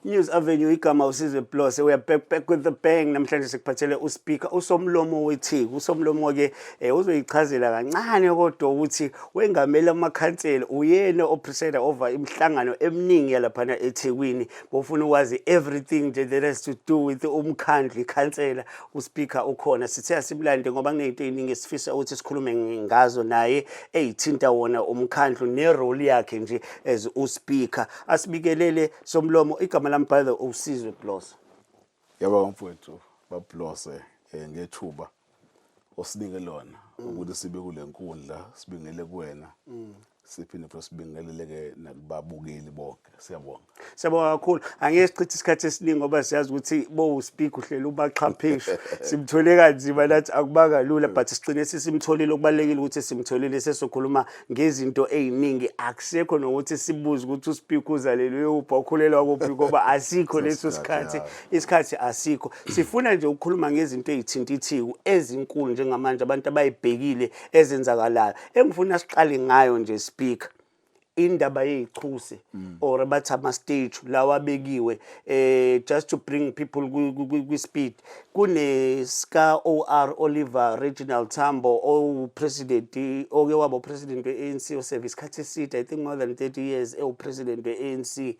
News Avenue, igama uSizwe Blose. We are back with the bang. Namhlanje sikuphathele uspeaker, usomlomo weTheku. Usomlomo ke uzoyichazela kancane kodwa ukuthi wengamela amakhansela, uyena opreside over imihlangano eminingi yalaphana eThekwini. Bofuna ukwazi everything nje that has to do with umkhandlu, ikhansela, uspeaker ukhona. Sithe asimlande ngoba kunezinto eziningi esifisa ukuthi sikhulume ngazo naye eyithinta wona umkhandlu nerole yakhe nje as uspeaker. Asibikelele, somlomo. Igama lami, by the way, uSizwe Blose. Yabo mfowethu baBlose, ngethuba osinike lona ukuthi sibe kule nkundla, sibingele kuwena, siphinde futhi sibingelele-ke nakubabukeli bonke. Siyabonga. Siyabonga kakhulu. Angeke sichithe isikhathi esiningi ngoba siyazi ukuthi bo uspeaker uhlela ubaxhapheshu. Simthole kanzima nathi, akubanga lula, but sigcine sesimtholile. Okubalulekile ukuthi simtholile, sesokhuluma ngezinto ey'ningi. Akusekho nokuthi sibuze ukuthi uspeaker uzalelwe uphi, wakhulelwa kuphi, ngoba asikho leso sikhathi. Isikhathi asikho. Sifuna nje ukukhuluma ngezinto ey'thinta iTheku ezinkulu njengamanje, abantu abayibhekile, ezenzakalayo. Engifuna siqale ngayo nje, speaker, indaba yezichuse or bathi ama-statue lawa abekiwe. Just to bring people kwi-speed, kune ska OR Oliver Reginald Tambo, owu-president, oke waba upresident we-ANC, oseve isikhathi eside, I think more than 30 years ewu-president we-ANC.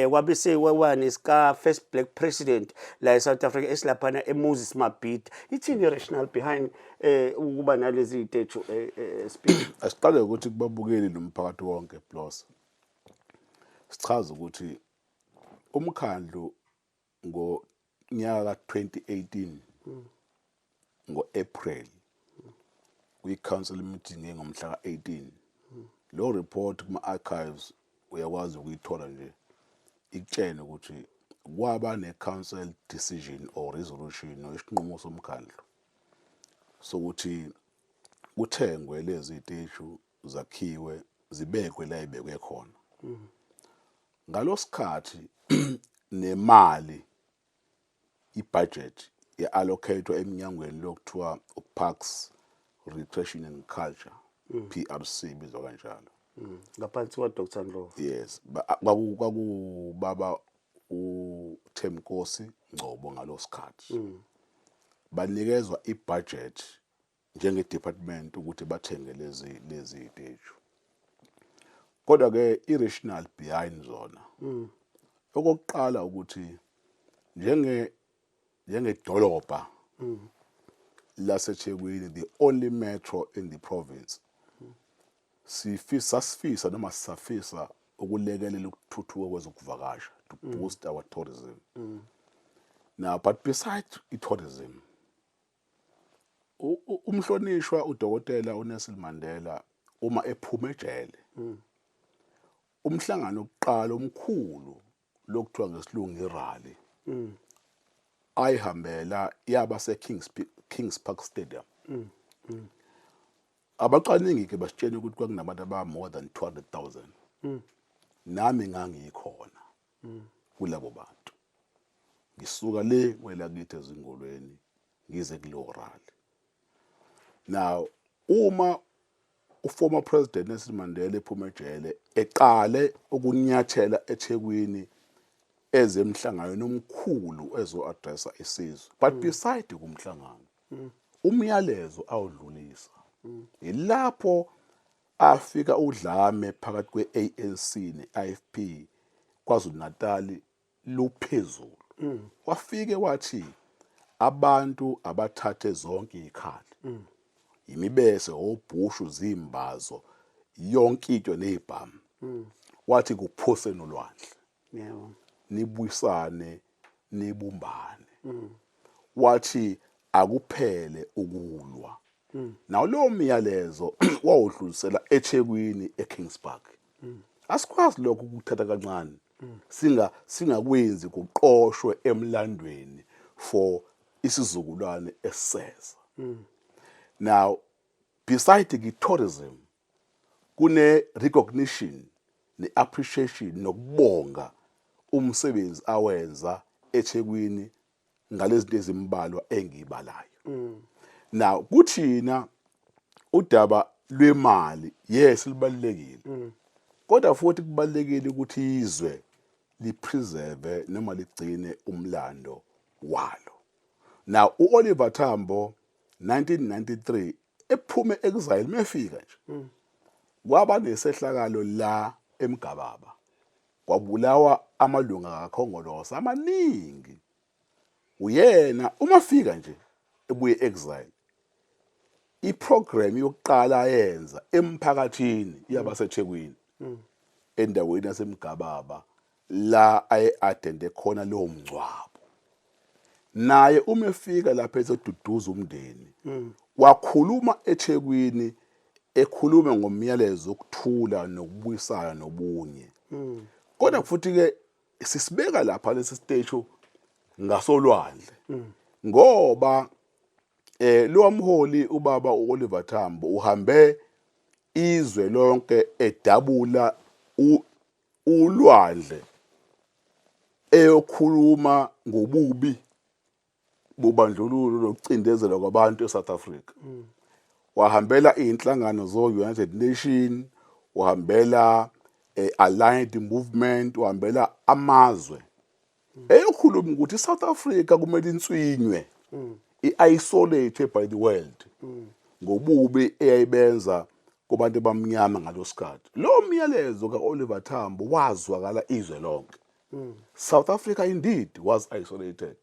Kwabe sekwaneska first black president la e-South Africa esilaphana eMoses Mabhida. Ithini i-rationale behind ukuba nalezi statue, speaker? Asiqale ukuthi kubabukeli nomphakathi wonke, Blose, sichaze ukuthi umkhandlu ngonyaka ka-2018 ngo-April, kwi-council meeting engomhla ka-18, lo report kuma-archives uyakwazi ukuyithola nje, ikutshene ukuthi kwaba ne-council decision or resolution or isinqumo somkhandlu sokuthi kuthengwe lezi statue, zakhiwe, zibekwe la ibekwe khona. Ngalosikhathi nemali, ibudget ye-allocate eminyangweni lokuthiwa Parks, Recreation and Culture, PRC ibizwa kanjalo. Ngaphansi kwa Dr Ndlovu. Yes, kwaku baba uThembinkosi Ngcobo ngalosikhathi. Banikezwa ibudget njenge department ukuthi bathenge lezi statue. Kodwa ke i-rationale behind zona, okokuqala ukuthi njengedolobha laseThekwini, the only metro in the province, sifisa, sifisa noma sisafisa ukulekelela ukuthuthuka kwezokuvakasha, to boost our tourism. Now, but besides i-tourism, umhlonishwa udokotela uNelson Mandela uma ephuma ejele, umhlangano wokuqala omkhulu lokuthiwa ngesilungu irally ayihambela yaba se Kings Park Stadium. Abacwaningi ke basitshela ukuthi kwakunabantu aba more than 200,000. Nami ngangikhona kulabo bantu, ngisuka le kwelakithi eZingolweni ngize kuleyo rally. Now, uma uformer president Nelson Mandela ephuma ejele, eqale ukunyathela eThekwini ezemhlanganweni omkhulu ezo-addressa isizwe, but beside kumhlangano, umyalezo awudlulisa ilapho afika udlame phakathi kwe-ANC ne-IFP KwaZulu Natal luphezulu, wafike wathi abantu abathathe zonke izikhali, imibese, obhushu, zimbazo, yonke into nezibhamu, wathi kuphose nolwandle, nibuyisane, nibumbane. Wathi akuphele ukulwa. Nawo lowo myalezo wawudlulisela eThekwini, eKings Park. Asikwazi lokho ukuthatha kancane, singakwenzi kuqoshwe emlandweni for isizukulwane esiseza. Now, beside the tourism, kune recognition ne-appreciation nokubonga umsebenzi awenza eThekwini ngalezi zinto ezimbalwa engiyibalayo. Now, kuthina udaba lwemali, yes, libalulekile, kodwa futhi kubalulekile ukuthi izwe lipreserve noma ligcine umlando walo. Now uOliver Tambo 1993 ephume exile mefika nje kwaba nesehlakalo la eMgababa, kwabulawa amalunga kaKhongolose amaningi. Uyena uma fika nje ebuye exile, iprogram yokuqala ayenza emphakathini yabaseThekwini endaweni yaseMgababa la aye-attende khona lowo mngcwabo. Naye uma efika lapha ezoduduza umndeni, wakhuluma eThekwini ekhuluma ngomyalezo wokuthula nokubuyisana nobunye. Kodwa futhi ke sisibeka lapha lesi statue ngasolwandle ngoba lo mholi ubaba uOliver Tambo uhambe izwe lonke edabula ulwandle eyokhuluma ngobubi bobandlululo nokucindezelwa kwabantu eSouth Africa. Wahambela izinhlangano zo-United Nation, wahambela Allied Movement, wahambela amazwe eyokhuluma ukuthi iSouth Africa kumele inswinywe, i-isolate by the world ngobubi eyayibenza kubantu abamnyama ngalosikhathi. Lo myalezo ka-Oliver Tambo wazwakala izwe lonke. South Africa indeed was isolated.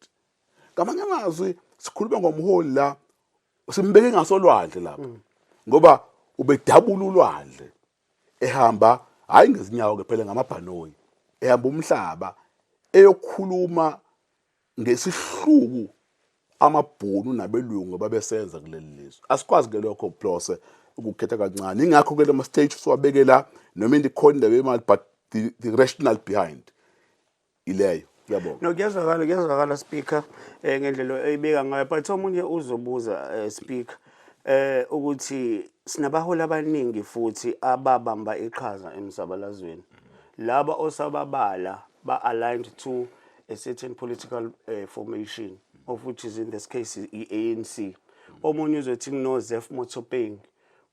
Ngamanye amazwi sikhuluma ngomholi la simbeke ngasolwandle lapha ngoba ubedabula ulwandle ehamba, hayi ngezinyawo ke phela, ngamabhanoyi, ehamba umhlaba eyokhuluma ngesihluku amabhunu nabelungu babesenza kuleli lizwe. Asikwazi ke lokho Blose ukukhetha kancane, ingakho ke lama stage siwabekela noma indikhona indaba yemali, but the rational behind ileyo. Ngiyabonga. No, kuyazwakala, kuyazwakala Speaker, ngendlela oyibeka ngayo, but omunye uzobuza, Speaker, ukuthi sinabaholi abaningi futhi ababamba iqhaza emzabalazweni. Laba osababala ba aligned to a certain political formation, of which is in this case i-ANC. Omunye uzothi kuno Zeph Mothopeng,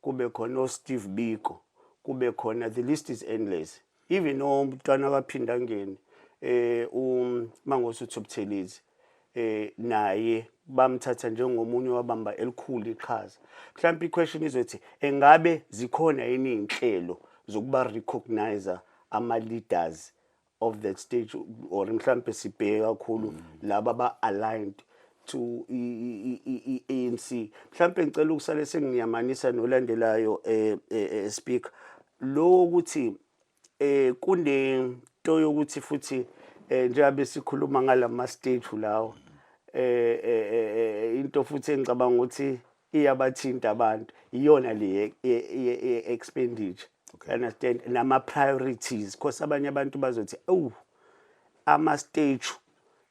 kube khona oSteve Biko, kube khona, the list is endless, even omntwana kaPhindangene, uMangosuthu Buthelezi, naye bamthatha njengomunye wabamba elikhulu iqhaza. Mhlawumbe iquestion izothi engabe zikhona yini inhlelo zokuba recognize ama leaders of that stage, or mhlawumbe sibheke kakhulu laba ba aligned to i-ANC? Mhlawumbe ngicela ukusale sengiyamanisa nolandelayo, Speaker, lo ukuthi kunento yokuthi futhi njengabe sikhuluma ngalama statue lawo, into futhi engicabanga ukuthi iyabathinta abantu iyona le expenditure, understand, nama priorities, because abanye abantu bazothi, "Oh, ama statue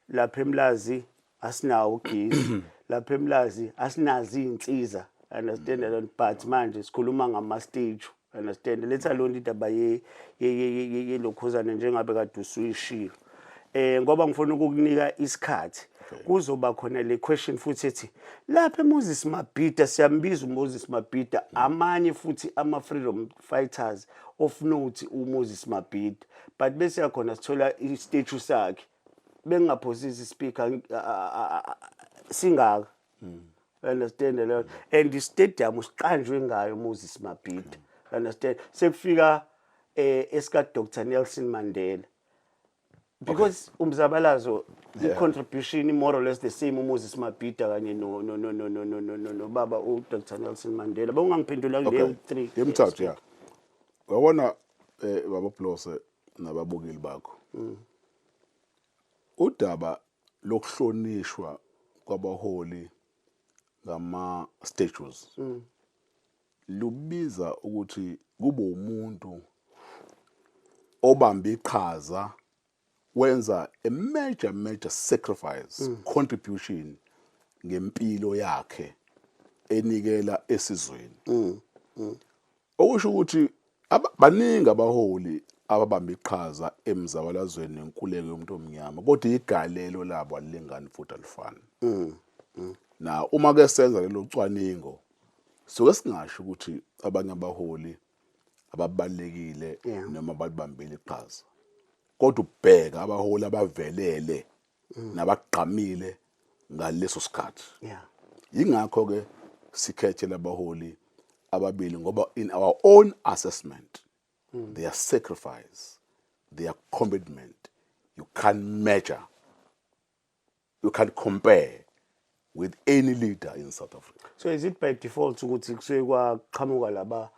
lapha eMlazi asinawo ugesi, lapha eMlazi asinazo iy'nsiza," understand that? But manje sikhuluma ngama statue, understand, let alone indaba yelokhuzana njengabe kade usuyishilo. Ngoba ngifuna ukukunika isikhathi, kuzoba khona le question futhi ethi lapha eMoses Mabhida, siyambiza uMoses Mabhida, amanye futhi ama freedom fighters of note uMoses Mabhida, but bese yakhona sithola i-statue sakhe, bengingaphosisi Speaker, singaka, understand leyo, and i-stadium siqanjwe ngayo Moses Mabhida, understand? Sekufika esika Dr Nelson Mandela, because umzabalazo, i-contribution more or less the same, uMoses Mabhida kanye no no no no no no no no no baba u Dr Nelson Mandela. Bawungangiphendula kuleyo 3? Yemthathu ya. Uyabona, baba Blose nababukeli bakho, udaba lokuhlonishwa kwabaholi ngama statues lubiza ukuthi kube umuntu obamba iqhaza, wenza a major major sacrifice, contribution ngempilo yakhe enikela esizweni. Okusho ukuthi baningi abaholi ababamba iqhaza emzabalazweni nenkululeko yomuntu omnyama, kodwa igalelo labo alilingani futhi alifani. Na uma ke senza lelo cwaningo, suke singasho ukuthi abanye abaholi ababalekile noma balibambile iqhaza. Kodwa ubheka abaholi abavelele nabagqamile ngaleso sikhathi. Yingakho ke sikhethe labaholi ababili, ngoba in our own assessment, their sacrifice, their commitment, you can't measure, you can't compare with any leader in South Africa. So is it by default ukuthi kusuke kwaqhamuka laba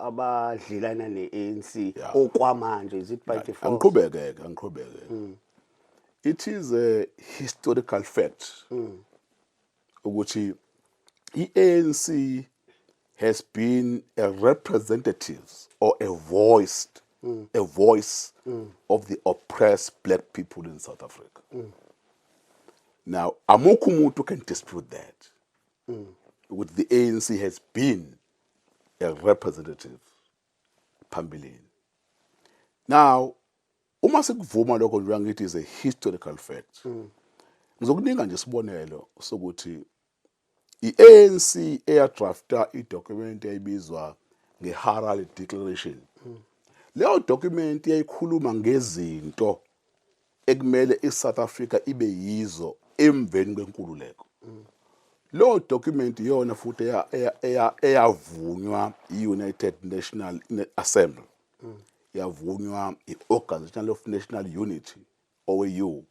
abadlelana ne-ANC okwamanje? Is it by default? Angiqhubekeke, angiqhubekeke. It is a historical fact ukuthi i-ANC has been a representative or a voice of the oppressed black people in South Africa. Now, amukho umuntu can dispute that. Ukuthi the ANC has been a representative phambilini. Now, uma sikuvuma lokho nje, ngithi is a historical fact. Ngizokunika nje isibonelo sokuthi i-ANC eyadrafta idocument eyayibizwa ngeHarare Declaration. Leyo document yayikhuluma ngezinto ekumele iSouth Africa ibe yizo emveni kwenkululeko. Leyo document iyona futhi eyavunywa i-United National Assembly. Yavunywa i-Organization of National Unity, OAU,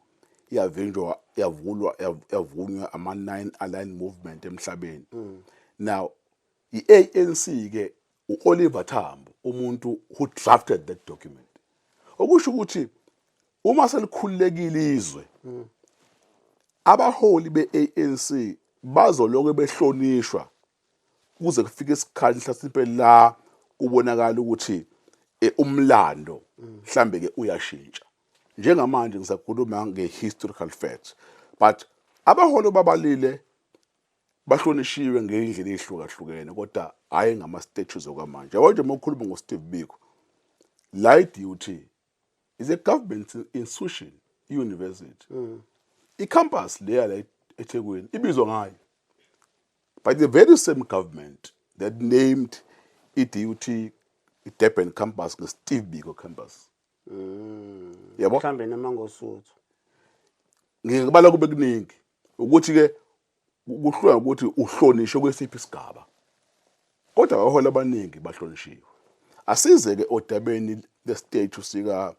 yavinjwa, yavulwa, yavunywa ama Non-Aligned Movement emhlabeni. Now, i-ANC ke, uOliver Tambo umuntu who drafted that document, okusho ukuthi uma selikhululekile izwe, abaholi be-ANC bazoloke behlonishwa kuze kufike isikhathi mhlasimpe la kubonakala ukuthi umlando mhlambe ke uyashintsha. Njengamanje ngisakhuluma nge-historical facts, but abaholi babalile bahlonishiwe ngey'ndlela ey'hlukahlukene, kodwa hhayi ngama-statues okwamanje. Yabo nje, uma ukhuluma ngo-Steve Biko la, i-DUT is a government institution, i-university, i-campus leya la eThekwini ibizwa ngayo by the very same government that named i-DUT i-Durban campus nge-Steve Biko campus, yabo. Mhlambe naMangosuthu. Ngikubala kube kuningi ukuthi ke kuhluka ukuthi uhlonishwe kwesiphi isigaba, kodwa abaholi abaningi bahlonishiwe. Asize ke odabeni le-statue sika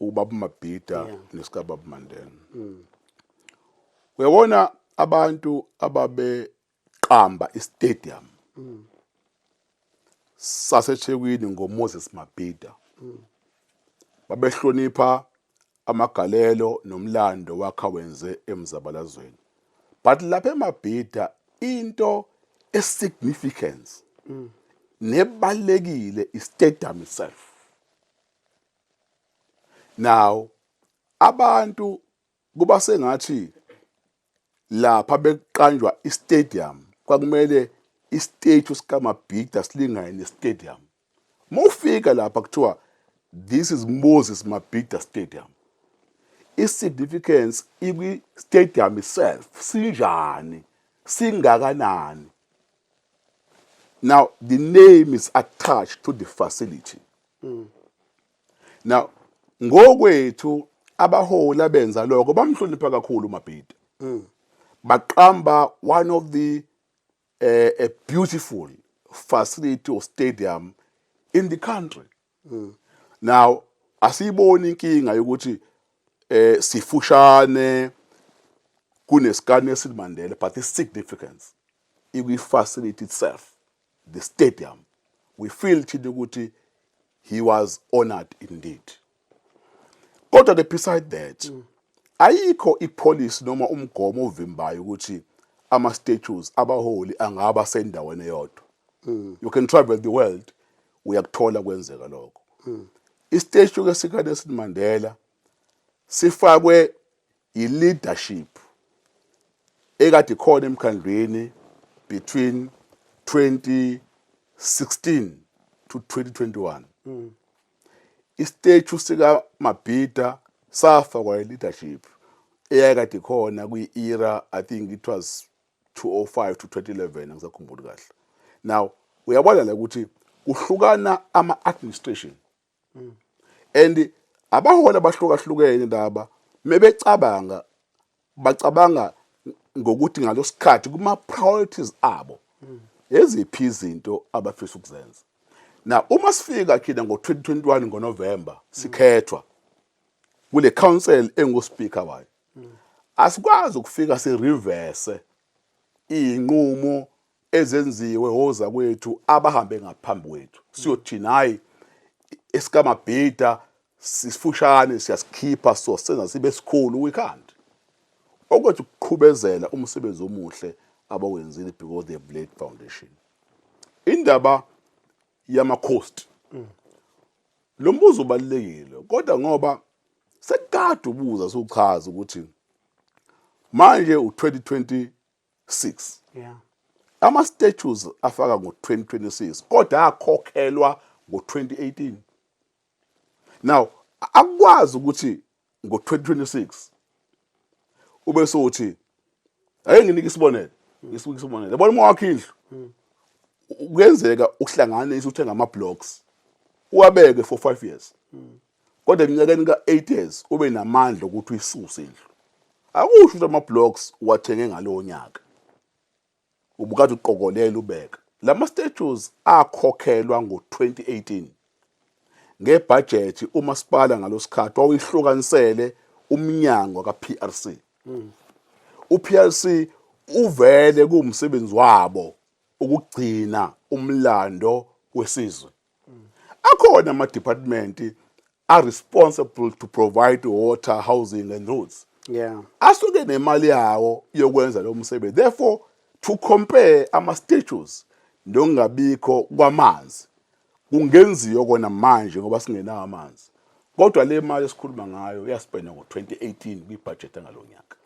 ubaba Mabhida nesikababa Mandela. Uyabona, abantu ababeqamba istadium saseThekwini ngoMoses Mabhida babehlonipha amagalelo nomlando wakhe wenze emzabalazweni, but lapha eMabhida into esignificance nebalekile istadium itself. Now, abantu kuba sengathi lapha bekuqanjwa istadium kwakumele istatue sikaMabhida silingane nestadium. Mawufika lapha kuthiwa, "This is Moses Mabhida Stadium." I-significance ikwi-stadium itself, sinjani, singakanani. Now the name is attached to the facility. Now, ngokwethu abaholi abenza lokho bamhlonipha kakhulu uMabhida, baqamba one of the a beautiful facility or stadium in the country. Now, asiyiboni inkinga yokuthi sifushane kunesika Nelson Mandela, but the significance ikwi facility itself, the stadium. We feel thina ukuthi he was honored indeed. Kodwa ke beside that, ayikho ipolicy noma umgomo ovimbayo ukuthi ama statues abaholi angaba sendaweni eyodwa. You can travel the world, uyakuthola kwenzeka lokho. Istatue ke sika Nelson Mandela sifakwe i-leadership ekade ikhona emkhandlwini between 2016 to 2021. Istatue sika Mabhida safakwa i-leadership eyayikade ikhona kwi-era, I think it was 2005 to 2011, angisakhumbuli kahle. Now, uyabona la ukuthi kuhlukana ama-administration. And abaholi abahlukahlukene laba mebecabanga, bacabanga ngokuthi ngalosikhathi kuma priorities abo eziphi izinto abafisa ukuzenza. Na uma sifika thina ngo-2021 ngoNovember sikhethwa kule council engu-speaker wayo, asikwazi ukufika si-reverse iy'nqumo ezenziwe hoza kwethu abahambe ngaphambi kwethu, siyothina hayi, esikamabhida sifushane, siyasikhipha, so senza sibe sikhulu. We can't. Okwethu ukuqhubezela umsebenzi omuhle abawenzile because they've laid foundation. Indaba yama-cost, lo mbuzo ubalulekile, kodwa ngoba sekade ubuza, suchaza ukuthi manje u-2026, ama-statues afaka ngo-2026 kodwa akhokhelwa ngo-2018. Now akukwazi ukuthi ngo-2026 ube sothi, ake nginike isibonelo, ngisinike isibonelo, yabona, uma wakho indlu kuyenzeka uhlanganise, uthenga ama-blocks, uwabeke for 5 years, kodwa eminyakeni ka-8 years ube namandla ukuthi uyisuse indlu. Akusho ukuthi ama-blocks uwathenge ngalowo nyaka, ubukade uqokolela ubeka. Lama statues akhokhelwa ngo-2018 ngebhajethi umasipala ngalosikhathi wawuyihlukanisele umnyango ka-PRC. U-PRC uvele kuwumsebenzi wabo ukugcina umlando wesizwe. Akhona ama-department are responsible to provide water, housing and roads, asuke nemali yawo yokwenza lo msebenzi. Therefore, to compare ama statues nokungabikho kwamanzi kungenziwa kona manje ngoba singenawo amanzi, kodwa le mali esikhuluma ngayo yaspendwa ngo-2018 kwibudget yangalonyaka.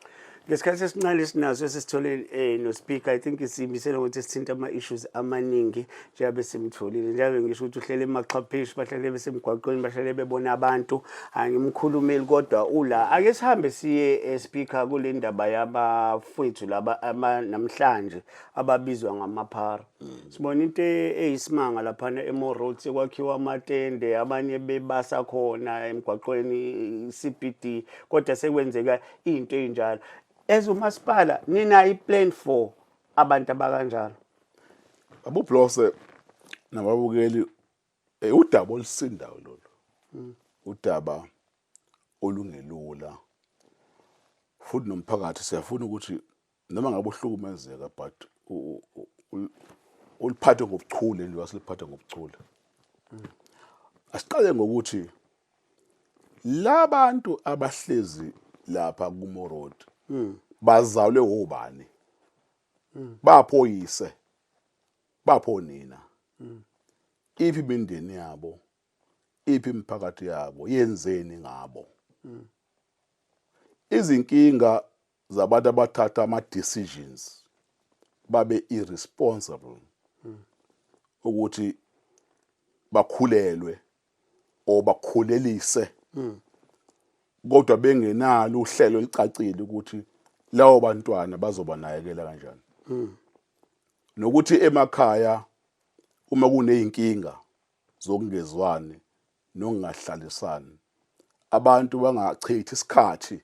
Ngesikhathi esincane esinaso esisithole no-speaker, I think siyimisele ukuthi sithinte ama-issues amaningi njengabe simtholile. Njengabe ngisho ukuthi uhlele emaxhapheshi, bahlale besemgwaqweni, bahlale bebona abantu. Angimkhulumeli, kodwa ula. Ake sihambe siye, speaker, kule ndaba yabafowethu laba namhlanje ababizwa ngamaphara. Sibona into eyisimanga laphana emo Road, sekwakhiwa amatende, abanye bebasa khona emgwaqweni CBD, kodwa sekwenzeka into ey'njalo. As umasipala, ninayo i-plan for abantu abakanjalo? Abublose nababukeli, udaba olusindayo lolu, udaba olungelula, futhi nomphakathi siyafuna ukuthi noma ngabe uhlukumezeka, but uliphathe ngobuchule nje, wasiliphathe ngobuchule. Asiqale ngokuthi labantu abahlezi lapha kuMo Road bazalwe obani, bapho yise, bapho nina, iphi imindeni yabo, iphi imiphakathi yabo, yenzeni ngabo? Izinkinga zabantu abathatha ama decisions babe irresponsible ukuthi bakhulelwe or bakhulelise kodwa bengenalo uhlelo olucacile ukuthi lawo bantwana bazobanakekela kanjani, nokuthi emakhaya uma kuneyinkinga zokungezwani nokungahlalisani, abantu bangachithi isikhathi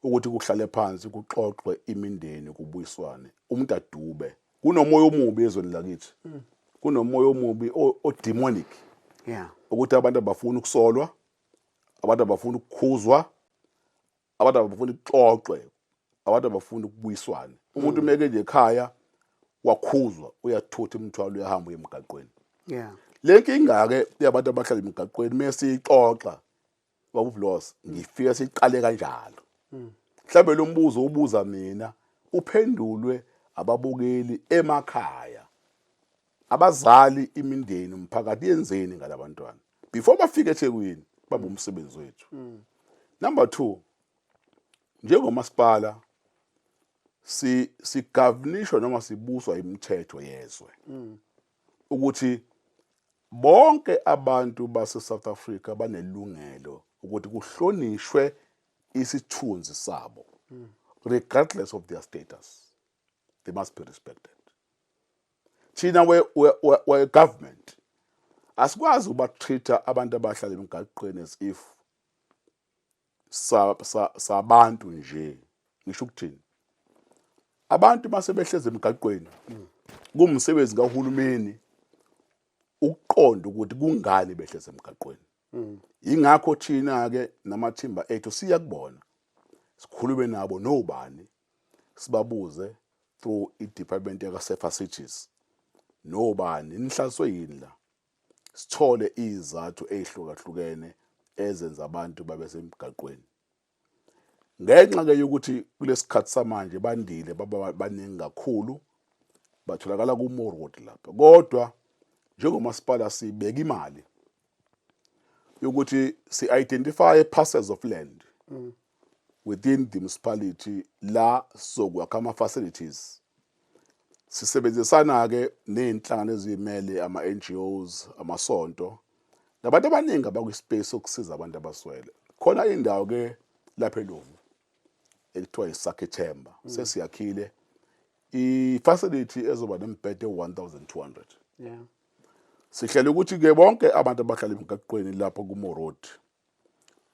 ukuthi kuhlale phansi kuxoxwe imindeni, kubuyiswane, umuntu adube. Kunomoya omubi ezweni lakithi, kunomoya omubi o-demonic ukuthi abantu abafuni ukusolwa, abantu abafuni ukukhuzwa, abantu abafuni kuxoxwe, abantu abafuni ukubuyiswana. Umuntu umeke nje ekhaya wakhuzwa, uyathutha imithwalo, uyahamba uye emgaqweni. Le nkinga-ke yabantu abahlala emgaqweni, mesiyixoxa babublos, ngifika siqale kanjalo. Mhlawumbe lo mbuzo ubuza mina uphendulwe ababukeli emakhaya, abazali, imindeni, umphakathi yenzeni ngalabantwana before bafike eThekwini, babe umsebenzi wethu. Number 2, njengomasipala si sigovernishwa noma sibuswa imithetho yezwe ukuthi bonke abantu base South Africa banelungelo ukuthi kuhlonishwe isithunzi sabo regardless of their status, they must be respected. Thina we government. Asikwazi ukuba-treat-a abantu abahlala emgaqweni as if sabantu nje. Ngisho ukuthini, abantu mase behlezi emgaqweni kumsebenzi kahulumeni ukuqonda ukuthi kungani behlezi emgaqweni. Ingakho thina ke namathimba ethu siya kubona, sikhulume nabo nobani, sibabuze through i-department yaka-Safer Cities, nobani nihlaliswe yini la, sithole izathu ezihlukahlukene ezenza abantu babe semgaqweni. Ngenxa ke yokuthi kulesikhathi samanje bandile, baba baningi kakhulu, batholakala ku-Mo Road lapha, kodwa njengomasipala sibeka imali yokuthi si-identify parcels of land within the municipality la sokwakha ama-facilities. Sisebenzisana-ke ney'nhlangano eziyimele, ama-NGOs, amasonto nabantu abaningi abakwi-space sokusiza abantu abaswele. Khona indawo ke lapha eLovu ekuthiwa iSakhethemba, sesiyakhile i-facility ezoba nemibhede ewu-1200. Sihlela ukuthi-ke bonke abantu abahlala emgaqweni lapho kuMo Road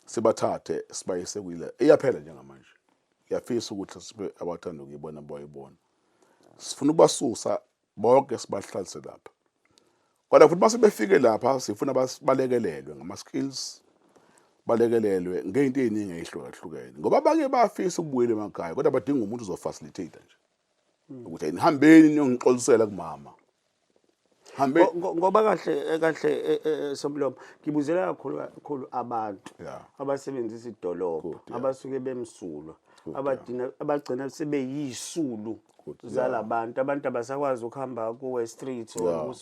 sibathathe sibayise kuyile. Iyaphela njengamanje, ngiyafisa ukuthi sibe abathanda ukuyibona bayibona. Sifuna ukubasusa bonke sibahlalise lapha, kodwa futhi mase befike lapha sifuna balekelelwe ngama-skills, balekelelwe ngey'nto ey'ningi ey'hlukahlukene, ngoba abanye bayafisa ukubuyela emakhaya kodwa badinga umuntu ozo-facilitate nje ukuthi nihambeni niyongixolisela kumama, hambe. Ngoba kahle kahle, Somlomo, ngibuzela kakhulu kakhulu abantu abasebenzisa idolobha, abasuke bemsulwa, abagcina sebeyisulu zalabantu. Abantu abasakwazi ukuhamba ku-West Street or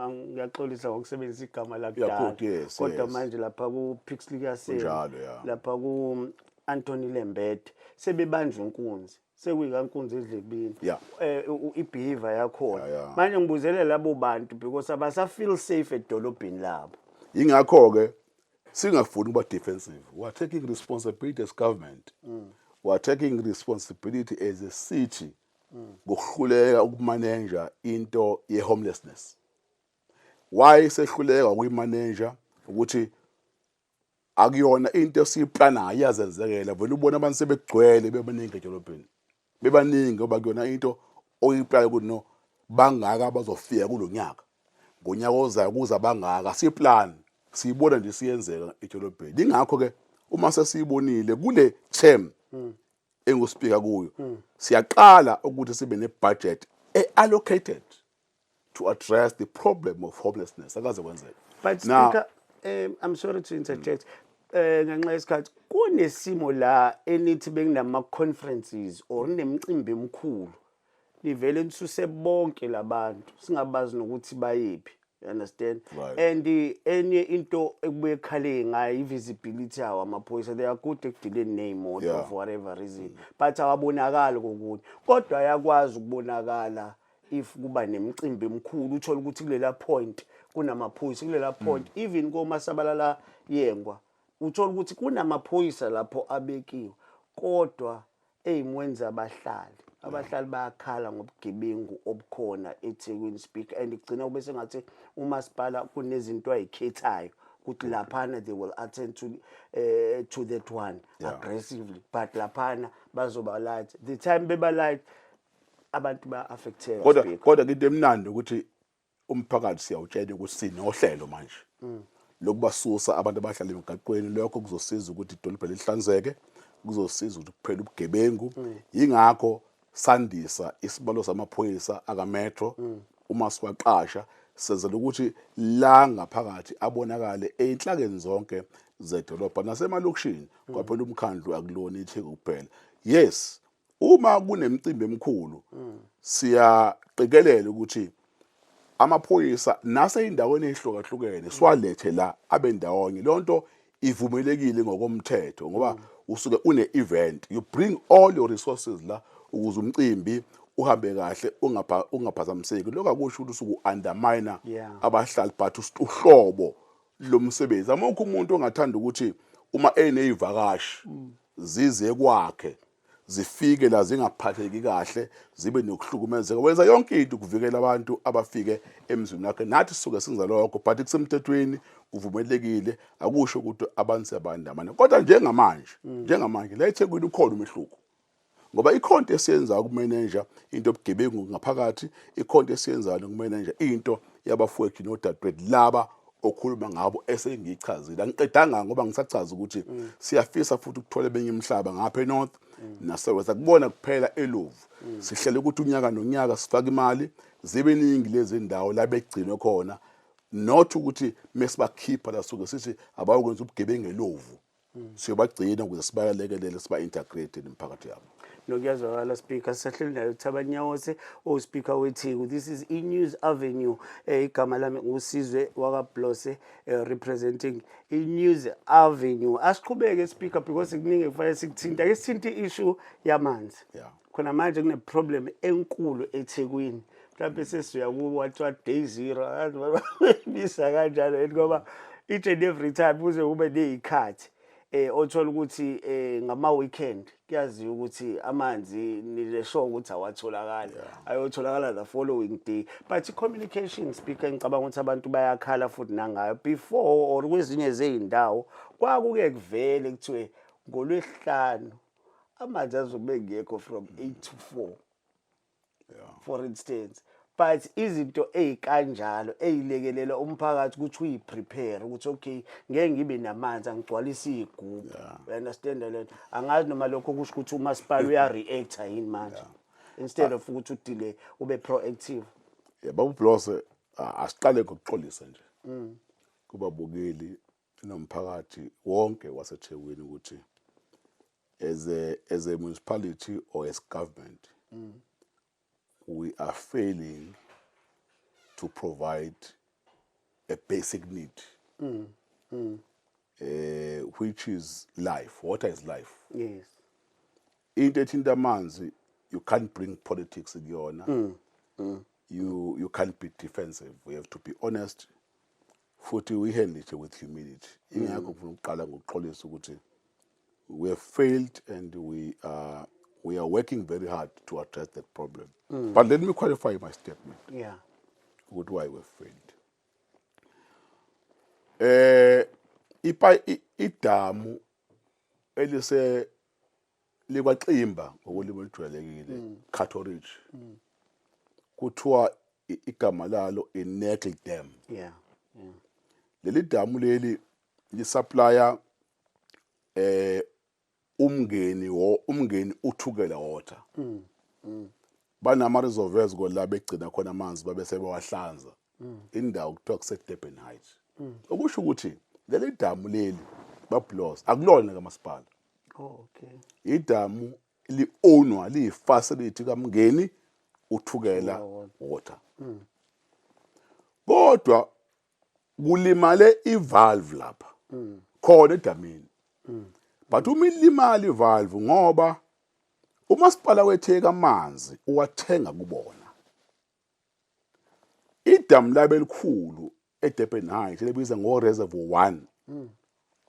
ngiyaxolisa ngokusebenzisa igama lakudala, good, yes, kodwa manje lapha ku-Pixley kaSeme, Kunjalo, yeah. lapha ku-Anthony Lembede sebebanjwa inkunzi, sekuyikankunzi edlebini, i-behavior yakhona. Manje ngibuzele labo bantu because abasa-feel safe edolobheni labo. Yingakho-ke singafuni ukuba defensive. We are taking responsibility as government, we are taking responsibility as a city ngokuhluleka ukumaneja into ye-homelessness. Why sehluleka ukuyimaneja? Ukuthi akuyona into esiyiplanayo, iyazenzekela vele. Ubona abantu sebegcwele bebaningi edolobheni, bebaningi ngoba kuyona into oyiplana ukuthi no, bangaka abazofika kulo nyaka, ngonyaka ozayo kuza bangaka. Siyiplan, siyibona nje siyenzeka edolobheni. Ingakho ke uma sesiyibonile kule term enguSpeaker kuyo, siyaqala ukuthi sibe ne-budget e-allocated to address the problem of homelessness. Akaze kwenzeka. But Now- Speaker, I'm sorry to interject. Ngenxa yesikhathi, kunesimo la enithi bekunama conferences or kunemicimbi emikhulu, nivele nisuse bonke labantu, singabazi nokuthi bayephi. You understand? Right. And enye into ekubuye khale ngayo, i-visibility yawo amaphoyisa. They are good ekudileni ney'moto for whatever reason, but awabonakali kokunye, kodwa ayakwazi ukubonakala if kuba nemicimbi emikhulu. Uthole ukuthi kulela point kunamaphoyisa, kulela point, even komasabalala yengwa, uthola ukuthi kunamaphoyisa lapho abekiwe, kodwa ey'mweni zabahlali, abahlali bayakhala ngobugebengu obukhona eThekwini, Speaker, and kugcina kube sengathi umasipala kunezinto ayikhethayo ukuthi laphana they will attend to that one aggressively, but laphana bazoba light. The time beba light, abantu ba-affecteka. Kodwa Speaker. Kodwa into emnandi ukuthi umphakathi siyawutshela ukuthi sinohlelo manje lokubasusa abantu abahlala emigaqweni. Lokho kuzosiza ukuthi idolobha lihlanzeke, kuzosiza ukuthi kuphele ubugebengu. Yingakho sandisa isibalo samaphoyisa akaMetro. Uma siwaqasha, senzela ukuthi la ngaphakathi abonakale ey'nhlakeni zonke zedolobha nasemalokishini. Kwaphela umkhandlu akulona iTheku kuphela. Yes, uma kunemicimbi emikhulu siyaqikelela ukuthi amaphoyisa naseyindaweni ey'hlukahlukene siwalethe la abe ndawonye. Leyo nto ivumelekile ngokomthetho ngoba usuke une-event, you bring all your resources la ukuze umcimbi uhambe kahle, ungaphazamiseki. Lokho akusho ukuthi usuke u-undermine abahlali, but uhlobo lomsebenzi. Amukho umuntu ongathanda ukuthi uma eney'vakashi zize kwakhe. Zifike la zingaphatheki kahle, zibe nokuhlukumezeka. Wenza yonke into ukuvikela abantu abafike emzini wakhe. Nathi sisuke senza lokho, but kusemthethweni, kuvumelekile. Akusho ukuthi abantu siyabandamana, kodwa njengamanje la eThekwini ukhona umehluko, ngoba ikhona into esiyenzayo ukumeneja into yobugebengu ngaphakathi, ikhona into esiyenzayo ukumeneja into yabafowethu nodadewethu laba okhuluma ngabo esengiyichazile. Angiqedanga ngoba ngisachaza ukuthi siyafisa futhi ukuthola eminye imihlaba ngapha eNorth naseWest. Akubona kuphela eLovu. Sihlele ukuthi unyaka nonyaka sifake imali, zibe ningi lezi ndawo la begcinwe khona, not ukuthi mesibakhipha la suke sithi abayokwenza ubugebengu eLovu. Siyobagcina ukuze sibalekelele, siba-integrate nemiphakathi yabo. Nokuyazwakala, Speaker. Sisahleli nayo Thabani Nyawose, oSpeaker weTheku. This is e-News Avenue. Igama lami nguSizwe wakaBlose, representing i-News Avenue. Asiqhubeke, Speaker, because kuningi kufanele sikuthinta. Ake sithinte i-issue yamanzi. Khona manje kune problem enkulu eThekwini. Mhlawumbe sesiya ku what day zero, angazi bisa kanjalo yini, ngoba each and every time kuze kube nezikhathi othola ukuthi ngama weekend kuyaziwa ukuthi amanzi nile sure ukuthi awatholakali, ayotholakala the following day. But i-communication, Speaker, ngicabanga ukuthi abantu bayakhala futhi nangayo. Before or kwezinye zey'ndawo kwakuke kuvele kuthiwe ngolwesihlanu amanzi azobe ngekho from 8 to 4, for instance. But izinto ey'kanjalo ey'lekelela umphakathi ukuthi uyi-prepare ukuthi okay, ngeke ngibe namanzi, angigcwalise iy'gubhu. You understand le nto? Angazi noma lokho kusho ukuthi umasipala uya-reacta yini manje instead of ukuthi udile ube proactive. Yeah, baba Blose, asiqale ngokuxolisa nje kubabukeli nomphakathi wonke waseThekwini ukuthi as a municipality or as government, we are failing to provide a basic need, which is life. Water is life. Into ethinta amanzi, you can't bring politics kuyona. You can't be defensive. We have to be honest futhi we handle it with humility. Ingakho ngifuna ukuqala ngokuxolisa ukuthi we have failed and we are working very hard to address that problem. But let me qualify my statement ukuthi why we have failed. Idamu elise likwaXimba ngokolimi olujwayelekile, Cato Ridge, kuthiwa igama lalo iNagle Dam. Leli damu leli lisupplya uMngeni, wo uMngeni uThukela Water. Banama reservoirs kola begcina khona amanzi, babe sebewahlanza. Indawo kuthiwa kuse Durban Heights. Okusho ukuthi leli damu leli, bablos, akulona kamasipala. Oh, okay. Idamu li-ownwa, liyi-facility kaMngeni uThukela Water, kodwa kulimale ivalve lapha khona edamini. But uma ilimala ivalve, ngoba umasipala weTheku amanzi uwathenga kubona, idamu labo elikhulu eDurban Heights lebiza ngo Reservoir 1,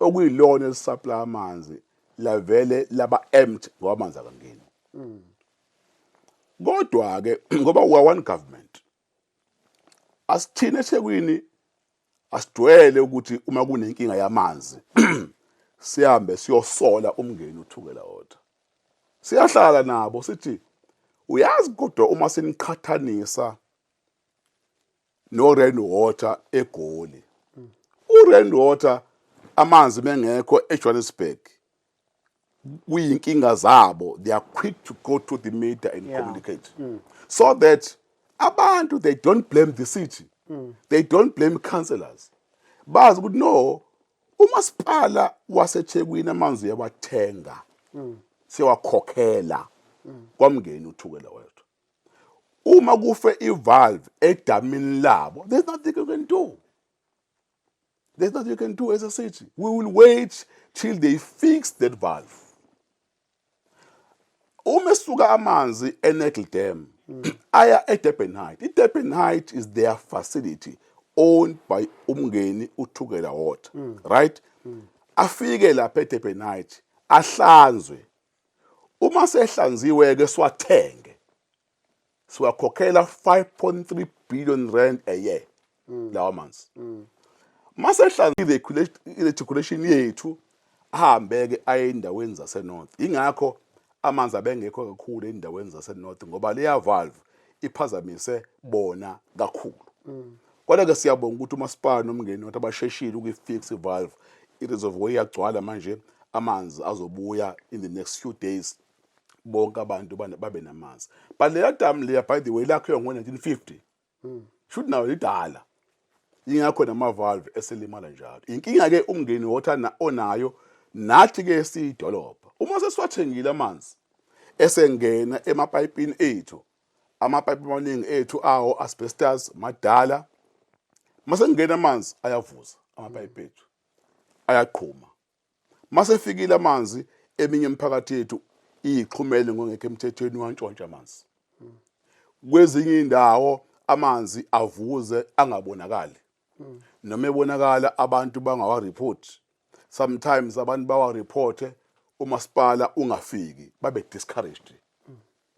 okuyilona elisupply amanzi, lavele laba empty ngoba amanzi akangeni. Kodwa ke ngoba we are one government, asithini eThekwini, asidwele ukuthi uma kunenkinga yamanzi sihambe siyosola uMngeni uThukela Water. Siyahlala nabo sithi, uyazi kodwa uma siniqhathanisa no Rand Water eGoli, uRand Water amanzi mengekho eJohannesburg kuyinkinga zabo, they are quick to go to the media and communicate so that abantu they don't blame the city, they don't blame councillors. Bazi ukuthi no, umasipala waseThekwini amanzi uyawathenga, siyawakhokhela kwaMngeni uThukela wethu. Uma kufe ivalve edamini labo, there's nothing you can do. There's nothing you can do as a city. We will wait till they fix that valve. Uma esuka amanzi eNagle Dam aya eDurban Height, iDurban Height is their facility owned by uMngeni uThukela Water, right? Afike lapha eDurban Height, ahlanzwe. Uma sehlanziwe ke siwathenge, siwakhokhela R5.3 billion a year lawa manzi. Mase hlanzile i-reticulation yethu, ahambe ke aye endaweni zase-north. Ingakho amanzi abengekho kakhulu endaweni zase-north, ngoba leya valve iphazamise bona kakhulu. Kodwa ke siyabonga ukuthi umasipala noMngeni wathi abasheshile ukuyi-fix i-valve. I-reservoir iyagcwala manje, amanzi azobuya in the next few days, bonke abantu babe namanzi. But leya dam leya, by the way, lakhiwa ngo-1950, shuthi nayo lidala, ingakho nama-valve eselimala njalo. Inkinga-ke uMngeni Water onayo nathi-ke siyidolobha, uma sesiwathengile amanzi esengena emapayipini ethu, amapayipi amaningi ethu awo asbestos, madala. Mase kungena amanzi ayavuza amapayipi ethu, ayaqhuma. Mase fikile amanzi, eminye imiphakathi yethu iyixhumele ngongekho emthethweni, wantshontsha amanzi. Kwezinye indawo amanzi avuze angabonakali, noma ebonakala abantu bangawa-report. Sometimes abantu bawa-reporte, umasipala ungafiki, babe discouraged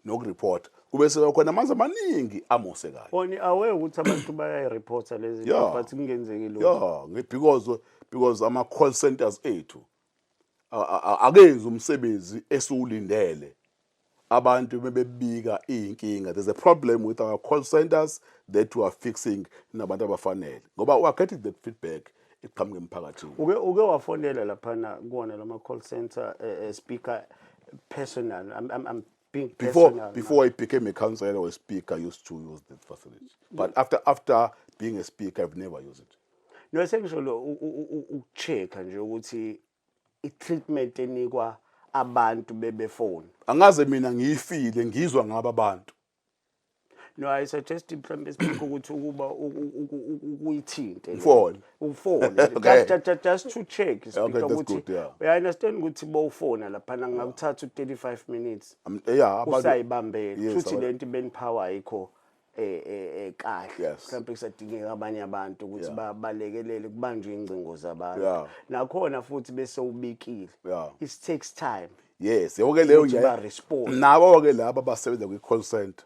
nokureport, kube sekukhona amanzi amaningi amosekayo. Oni aware ukuthi abantu bayayireporta lezi zinto, but kungenzeki lutho? Yeah, because ama call centers ethu akenzi umsebenzi esiwulindele abantu bebebika iy'nkinga. There's a problem with our call centers that we are fixing nabantu abafanele, ngoba we are getting that feedback eqhamuka emphakathini. Uke wafonela laphana kuwona lama call center, speaker, personal? I'm being Before personal. Before I became a councillor or a speaker, I used to use that facility, but after being a speaker, I've never used it. No, sengisho lo ukucheck nje ukuthi i-treatment enikwa abantu bebefoni. Angaze mina ngiyifile, ngizwa ngabo abantu. No, I suggest mhlawumbe, speaker, ukuthi ukuba ukuyithinte le. Ufone. Ufone. Just to check, speaker, Okay, that's ukuthi good, yeah. uya understand ukuthi bowufona laphana ngakuthatha u-35 minutes Yeah, usayibambela. Yes, Futhi lento i-manpower ayikho kahle. Mhlawumbe kusadingeka abanye abantu ukuthi balekelele kubanjwe ingcingo zabantu. Nakhona futhi bese ubikile, it takes time Yes, yabo ke leyo ukuthi ba-respond. Nabo ke laba abasebenza kwi-call center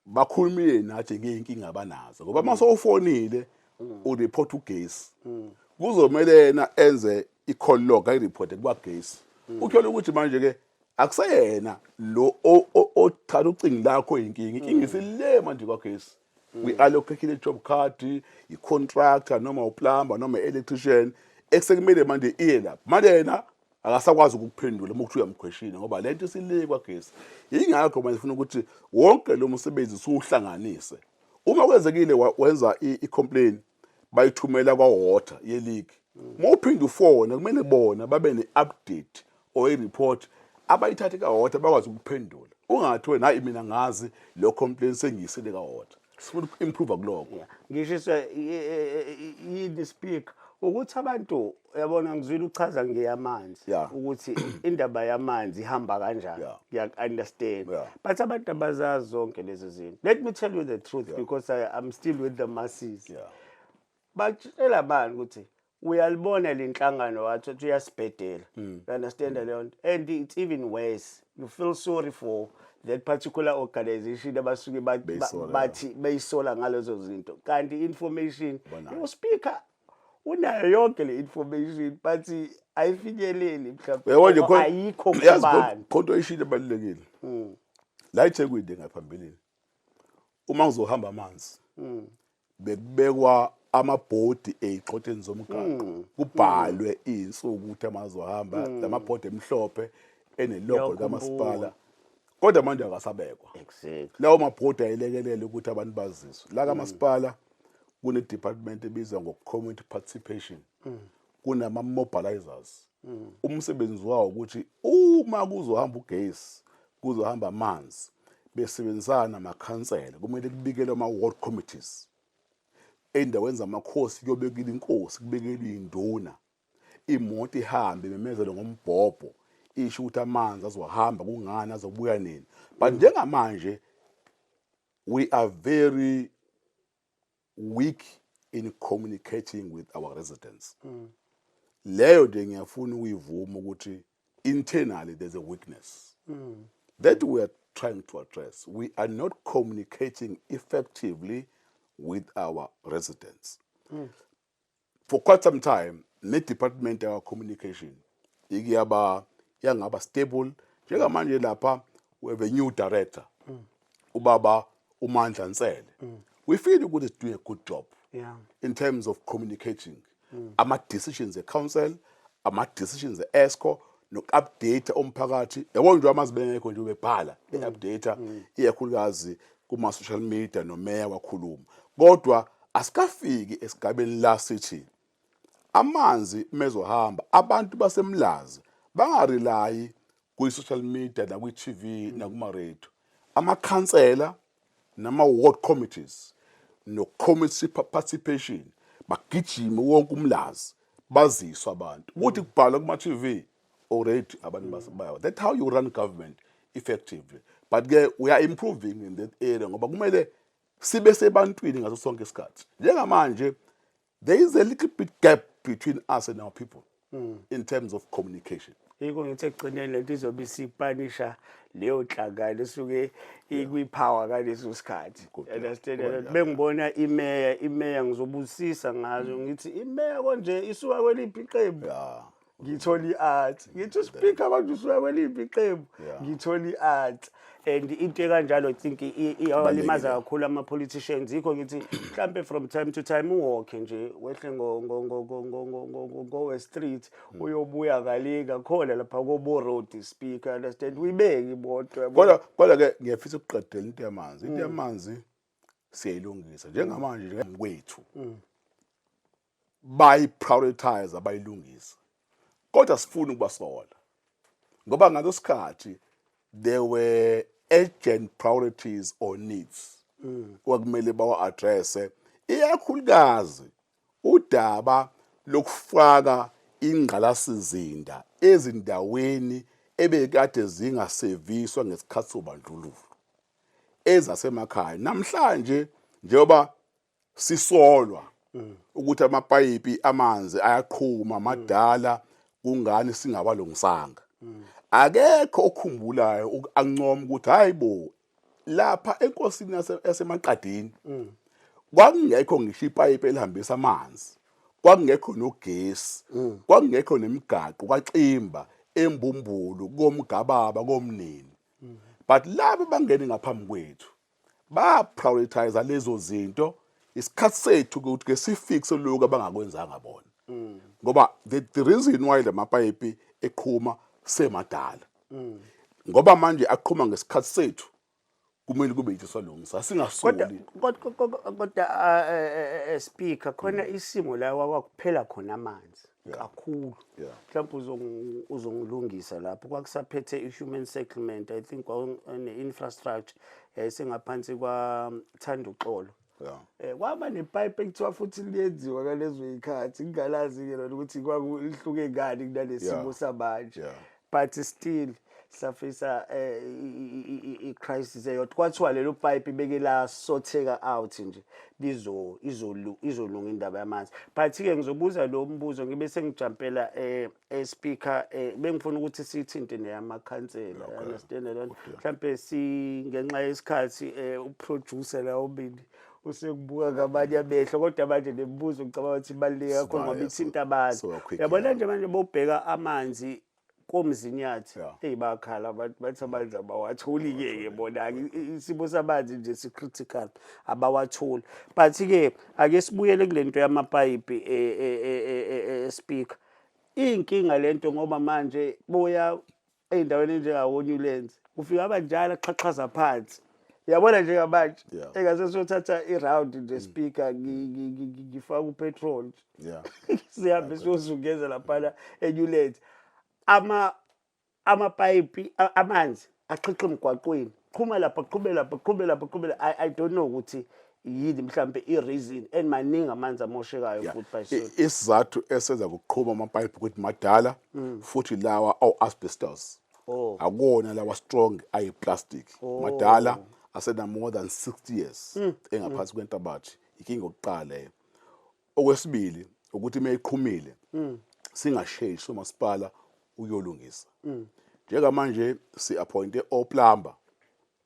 bakhulumile nathi ngey'nkinga abanazo, ngoba uma sewufonile ureport ugesi, kuzomele yena enze i-call log, ayireporte kwagesi. Uthole ukuthi manje ke akuseyena lo othatha ucingo lakho inkinga, inkinga isile manje kwagesi. We allocate job card, i-contractor noma uplumber noma i-electrician esekumele manje iye lapho. Manje yena akasakwazi ukukuphendula uma kuthi uyamkhweshina, ngoba lento isile kwagesi. Yingakho manje sifuna ukuthi wonke lo msebenzi siwuhlanganise. Uma kwenzekile wenza i-complaint, bayithumela kwa-water ye-leak, uma uphinde ufone kumele bona babe ne-update or i-report abayithathe ka-water, bakwazi ukuphendula. Ungathi wena, "Hayi, mina ngazi lo complaint sengiyisile ka-water." Sifuna uku-improve kuloko. Yeah. Ngishiswa yini, speaker, ukuthi abantu, uyabona, ngizwile uchaza ngeyamanzi ukuthi indaba yamanzi ihamba kanjani. Ngiyak-understand, but abantu abazazi zonke lezo zinto. Let me tell you the truth, because I'm still with the masses. Batshela abantu ukuthi uyalibona le nhlangano, wathi uthi uyasibhedela. You understand leyo nto? And it's even worse, you feel sorry for that particular organization abasuke Beyisola, bathi beyisola ngalezo zinto, kanti information Banayo. U-speaker unayo yonke le information, but ayifinyeleli mhlawumbe Uyabona nje ngoba ayikho yazi kubantu. Khonto oyishilo ebalulekile la eThekwini ngaphambilini, uma kuzohamba amanzi bekubekwa amabhodi ey'xotsheni zomgaqo, kubhalwe iy'nsuku ukuthi amazohamba, lamabhodi emhlophe enelogo likamasipala. Kodwa manje akasabekwa. Lawo mabhodi ayilekelela ukuthi abantu baziswe. La kamasipala kune-department ebizwa ngo-community participation, kunama-mobilizers. Umsebenzi wawo ukuthi uma kuzohamba ugesi, kuzohamba amanzi, besebenzisana namakhansela, kumele kubikelwe ama-ward committees. Ey'ndaweni zamakhosi kuyobekela inkosi, kubekelwe iy'nduna, imoto ihambe imemezele ngombhobho, isho ukuthi amanzi azohamba, kungani, azobuya nini. But njengamanje we are very weak in communicating with our residents. Leyo nje ngiyafuna ukuyivuma ukuthi internally there's a weakness. That we are trying to address. We are not communicating effectively with our residents. For quite some time, ne-department yaka-communication ikuyaba yangaba stable. Njengamanje lapha we have a new director, ubaba uMandla Nsele. We feel ukuthi is doing a good job in terms of communicating ama-decisions e-council, ama-decisions e-EXCO, noku-update umphakathi. Yabo nje amazi bengekho nje bebhala be-update, ikakhulukazi kuma-social media, nomeya wakhuluma, kodwa asikafiki esigabeni la sithi amanzi mezohamba abantu baseMlazi bangarelayi kwi-social media nakwi-TV nakuma-radio. Amakhansela nama-ward committees no-community participation bagijime wonke uMlazi, baziswe abantu ukuthi kubhalwa kuma-TV already, abantu baya. That's how you run government effectively. But ke we are improving in that area, ngoba kumele sibe sebantwini ngaso sonke isikhathi. Njengamanje there is a little bit gap between us and our people in terms of communication. Yiko ngithi ekugcineni lento izobe isipanisha leyo nhlangano esuke ikwi-power ngaleso sikhathi. Good, yeah. Understand? Well, yeah. Bengibona imeya, ngizobusisa ngazo, ngithi imeya konje isuka kweliphi iqembu? Ngithola i-art, ngithi uspeaker abantu usuka kweliphi iqembu? Ngithola i-art. And into ekanjalo, I think iyawalimaza kakhulu ama-politicians. Yikho ngithi mhlampe from time to time uwalke nje, wehle ngo-West Street, uyobuya ngale ngakhona lapha kobo road, speaker, understand, uyibeke imoto, yabo. Kodwa ke ngiyafisa ukuqedela into yamanzi. Into yamanzi siyayilungisa njengamanje nje kwethu, bayi-prioritize, abayilungisa, kodwa sifuna ukubasola ngoba ngaleso sikhathi there were urgent priorities or needs kwakumele bawa-addresse, ikakhulukazi udaba lokufaka ingqalasizinda ezindaweni ebekade zingaseviswa ngesikhathi sobandlululo, ezasemakhaya. Namhlanje njengoba sisolwa ukuthi amapayipi amanzi ayaqhuma madala, kungani singawalungisanga, akekho okhumbulayo ancoma ukuthi hayi bo, lapha enkosini yaseMaqadini kwakungekho ngisho ipayipi elihambisa amanzi, kwakungekho nogesi, kwakungekho nemigaqo kwaXimba, eMbumbulu, koMgababa, komnini, but laba bangene ngaphambi kwethu ba prioritize lezo zinto. Isikhathi sethu ukuthi ke sifixe lokhu abangakwenzanga bona, ngoba the reason why lamapayipi eqhuma semadala, ngoba manje aqhuma ngesikhathi sethu, kumele kube yithi salungisa, singasoli. Kodwa speaker, khona isimo la kwakuphela khona amanzi kakhulu. Mhlawumbe uzongilungisa lapho, kwakusaphethe i-human settlement, I think ne-infrastructure yayisengaphansi kwaThanduxolo. Kwaba nepipe ekuthiwa futhi liyenziwa ngalezo yikhathi, ngingalazi-ke lona ukuthi kwakulihluke ngani kunalesimo samanje. But still safisa i-crisis eyodwa, kwathiwa lelo pipe beke lasotheka out nje, lizo izolunga indaba yamanzi. But-ke ngizobuza lo mbuzo ngibe sengijampela speaker, bengifuna ukuthi sithinte neyamakhansela. Understand lona? Mhlambe si ngenxa yesikhathi, uproducer la ubili usekubuka ngamanye amehlo, kodwa manje lemibuzo ngicabanga ukuthi ibaluleke kakhulu ngoba ithinta abantu. So quick, Uyabona yeah. nje manje bobheka amanzi koMzinyathi, eyi, bakhala abantu, bathi amanzi abawatholi-ke ke bona-ke. Isimo samanzi nje si-critical, abawatholi. But-ke ake sibuyele kule nto yamapayipi, speaker. Iy'nkinga le nto, ngoba manje boya ey'ndaweni enjengawo-Newlands, ufika abanjalo axhaxhaza phansi, uyabona, njengamanje engase siyothatha i-round nje, speaker, ngifake upetrol nje, sihambe siyozungeza laphana eNewlands, amapayipi amanzi axhixa emgwaqweni, qhuma lapha, qhube lapha, qhube lapha, qhube la. I don't know ukuthi yini mhlambe i-reason, and maningi amanzi amoshekayo futhi by soon. Isizathu esenza kuqhuma amapayipi ukuthi madala, futhi lawa awu asbestos. Oh. Akuwona lawa strong ayiplastic. Madala, asena more than 60 years engaphansi kwenhlabathi. Inkinga yokuqala leyo. Okwesibili ukuthi mayiqhumile singasheshi umasipala uyolungisa. Njengamanje si-appointe o-plumber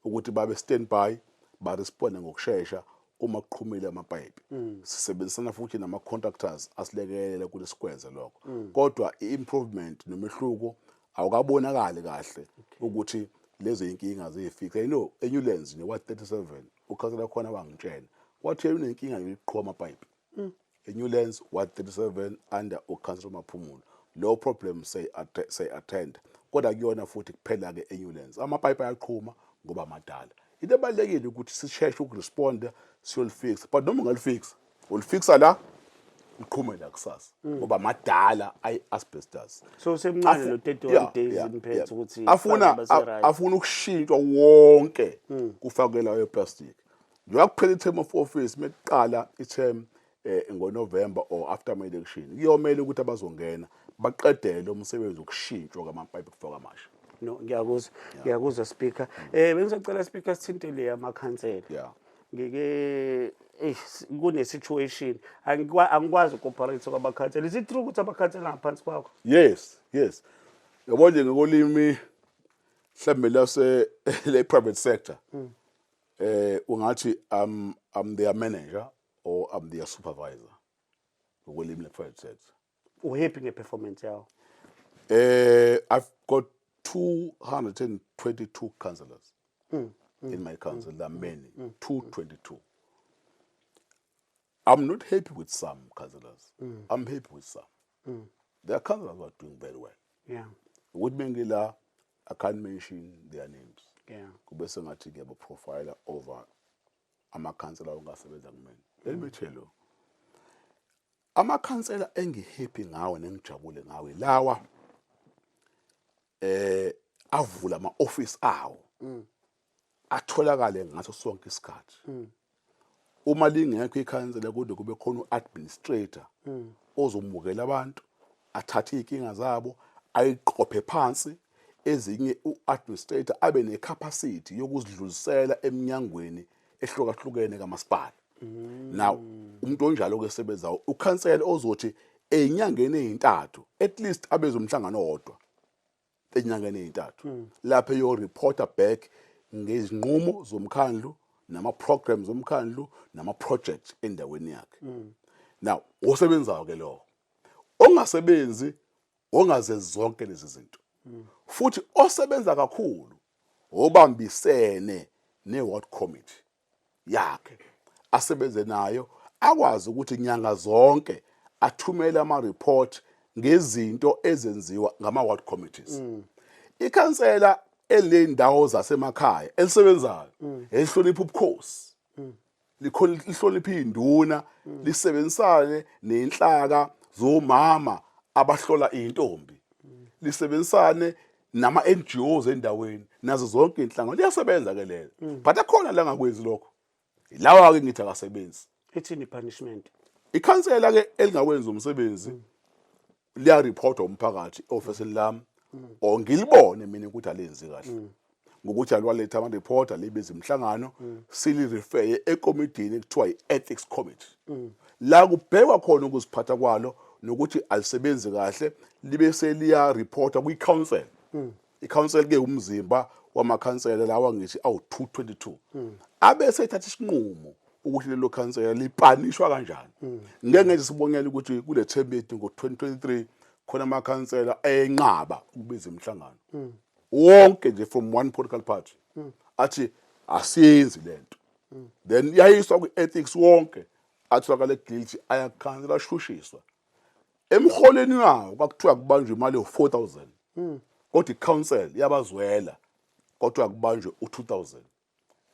ukuthi babe standby, baresponde ngokushesha uma kuqhumile amapayipi. Sisebenzisana futhi nama-contractors asilekelela ukuthi sikwenze lokho. Kodwa i-improvement nomehluko awukabonakali kahle ukuthi lezo inkinga ziyifice. You know, eNewlands ne-ward 37, ukhansela khona wangitshela wathi yena unenkinga yokuqhuma amapayipi. ENewlands ward 37 under ukhansela Maphumulo, lo problem say attend, kodwa kuyona futhi kuphela ke eNewlands amapayipi ayaqhuma ngoba madala. Into ebalulekile ukuthi sisheshe ukuresponda, siyolifixa, but noma ungalifixa, ulifixa la, liqhume la kusasa ngoba madala, ayi-asbestos. So semncane lo 31 days imphethe ukuthi afuna base right. Afuna ukushintshwa wonke, kufakela eplastic. Njengoba kuphela i-term of office, mekuqala i-term ngoNovember or after my election, kuyomela ukuthi abazongena baqedele umsebenzi wokushintshwa kwamapayipi, kufakwa amasha. No, ngiyakuzwa, ngiyakuzwa, Speaker. Bengisacela, Speaker, sithinte le yamakhansela. Ngike kune situation, angikwazi uku-operate kwamakhansela. Is it true ukuthi amakhansela ngaphansi kwakho? Yes, yabo nje, ngokolimi mhlambe lase le private sector, ungathi I'm their manager or I'm their supervisor ngokolimi le private sector. Uhappy ngeperformance yawo? I've got 222 councillors in my council. There are many. 222. I'm not happy with some councillors. I'm happy with some. There are councillors who are doing very well. Ukuthi bengila, I can't mention their names. Kube sengathi ngiyaba-profile over amakhansela ongasebenza kumina. Let me tell you. Amakhansela engihappy ngawo nengijabule ngawo lawa avula ama office awo, atholakale ngaso sonke isikhathi. Uma lingekho ikhansela, kude kube khona u-administrator ozomukela abantu, athathe iy'nkinga zabo, ayiqophe phansi. Ezinye u-administrator abe necapacity yokuzidlulisela eminyangweni ehlukahlukene kamasipala. Now umuntu onjalo ke sebenzayo, ukhansela ozothi ey'nyangeni ey'ntathu at least abeze umhlangano owodwa enyangeni ey'ntathu, lapho eyoreporta back ngezinqumo zomkhandlu nama-programs omkhandlu nama-project endaweni yakhe. Now osebenzayo ke lowo, ongasebenzi ongazenzi zonke lezi zinto. Futhi osebenza kakhulu obambisene ne-ward committee yakhe, asebenze nayo, akwazi ukuthi nyanga zonke athumele ama-report ngezinto ezenziwa ngama-ward committees. Ikhansela elindawo zasemakhaya elisebenzayo, elihlonipha ubukhosi, likhona, lihlonipha iy'nduna, lisebenzisane nenhlaka zomama abahlola iy'ntombi, lisebenzisane nama-NGOs endaweni, nazo zonke iy'nhlangano, liyasebenza ke lelo. But akhona la ngakwenzi lokho, lawa-ke ngithi akasebenzi. Ithini punishment? Ikhansela ke elingawenzi umsebenzi liyareportwa umphakathi ofisini lami, or ngilibone mina ukuthi alenzi kahle, ngokuthi alwaletha ama-report, alibiza imihlangano, silirefeye ekomidini ekuthiwa i-ethics committee, la kubhekwa khona ukuziphatha kwalo nokuthi alisebenzi kahle, libe seliyareporta kwi-council. I-council ke umzimba wamakhansela lawa ngithi awu-222, abe sethatha isinqumo ukuthi lelo khansela lipunishwa kanjani. Ngeke ngenze sibongele ukuthi kule term yethu ngo-2023 khona amakhansela enqaba ukubiza imihlangano wonke nje from one political party, athi asiyenzi lento. Then yayiswa kwi-ethics, wonke atholakale guilty, ayakhansela, ashushiswa. Emholweni wawo kwakuthiwa kubanjwe imali yo-4000, kodwa i-council yabazwela, kodwa kubanjwe u-2000.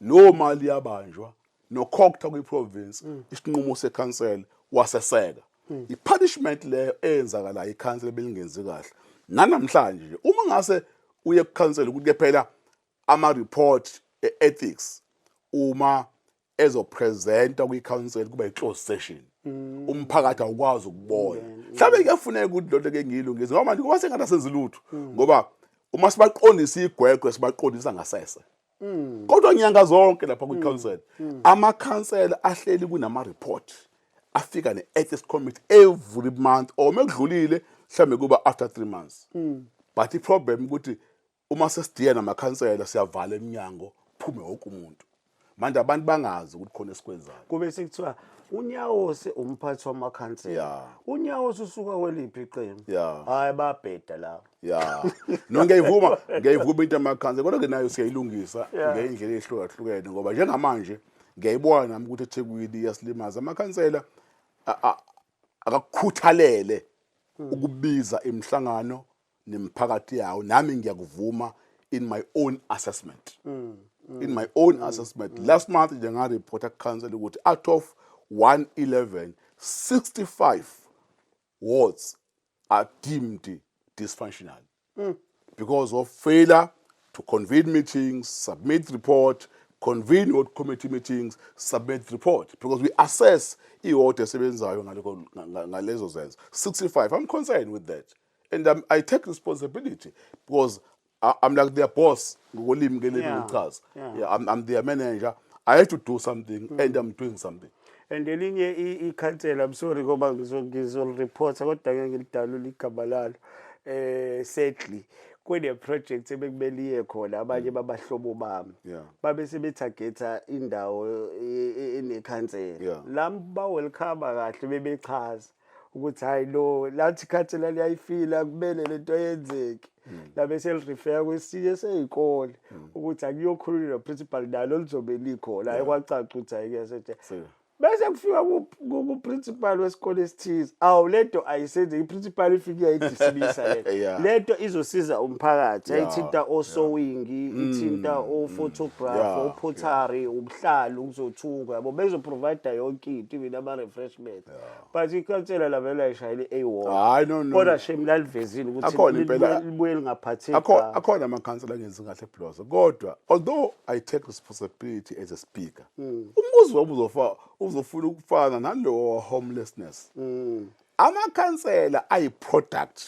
Leyo mali yabanjwa noCogta kwi-province, isinqumo sekhansela waseseka. I-punishment leyo eyenzakalayo, ikhansela belingenzi kahle. Nanamhlanje nje uma ngase uye kukhansela ukuthi ke phela ama-report e-ethics uma ezopresenta kwi-council kuba i-closed session, umphakathi awukwazi ukubona. Mhlawumbe kuyafuneka ukuthi lonto ke ngiyilungise, ngoba manje kuba sengathi asenzi lutho, ngoba uma sibaqondisa igwegwe sibaqondisa ngasese. Kodwa nyanga zonke lapha kwi-council amakhansela ahleli kunama-report afika ne-ethics committee every month, or mekudlulile mhlawumbe kuba after 3 months. But i-problem ukuthi Uma sesidiya namakhansela, siyavala eminyango, phume wonke umuntu. Manje abantu bangazi ukuthi khona esikwenzayo. Kube sekuthiwa uNyawose umphathi wamakhansela. UNyawose usuka kweliphi iqembu? Hayi, babheda la. Ya, no, ngiyayivuma, ngiyayivuma into amakhansela, kodwa ke nayo siyayilungisa ngey'ndlela ey'hlukahlukene, ngoba njengamanje ngiyayibona nami ukuthi eThekwini iyasilimaza. Amakhansela akakukhuthalele ukubiza imihlangano nemiphakathi yawo. Nami ngiyakuvuma in my own assessment, in my own assessment last month nje ngareporta ku-council ukuthi out of 111, 65 wards are deemed dysfunctional because of failure to convene meetings, submit report, convene ward committee meetings, submit report, because we assess i-ward esebenzayo ngalokho ngalezo zenzo. 65. I'm concerned with that and I take responsibility because I'm like their boss ngokolimi ke leli ngichaza. Yeah, I'm their manager. I have to do something and I'm doing something. And elinye ikhansela, I'm sorry ngoba ngizolireporta kodwa ngeke ngilidalule igama lalo. Sadly kune project ebekumele iye khona abanye babahlobo bami. Babe sebetargeta indawo enekhansela. La ba welcome kahle, bebechaza ukuthi hayi, lo lathi ikhansela liyayifila, kumele lento yenzeke. Labe selirefer kwesinye seyikole ukuthi akuyokhulunywa principal, nalo lizobe likhona. Hayi, kwacaca ukuthi hayi kuyasethe. Bese kufika ku-principal wesikole esithize, awu, lento ayisenzeki. I-principal ifike yayidismissa lento. Lento izosiza umphakathi, ayithinta o-sewing, ithinta o-photographer, o-pottery, ubuhlalu kuzothungwa, yabo, bezoprovida yonke into, even ama-refreshment, but ikhansela lavele layishayela i-AWOL. Hayi, no. Kodwa shame, lalivezile ukuthi Akhona impela. Libuye lingaphatheki kahle. Akhona amakhansela angenzi kahle ebhuloza, kodwa although I take responsibility as a speaker, umbuzo wami uzofuna ukufana nalowo homelessness. Amakhansela ayi-product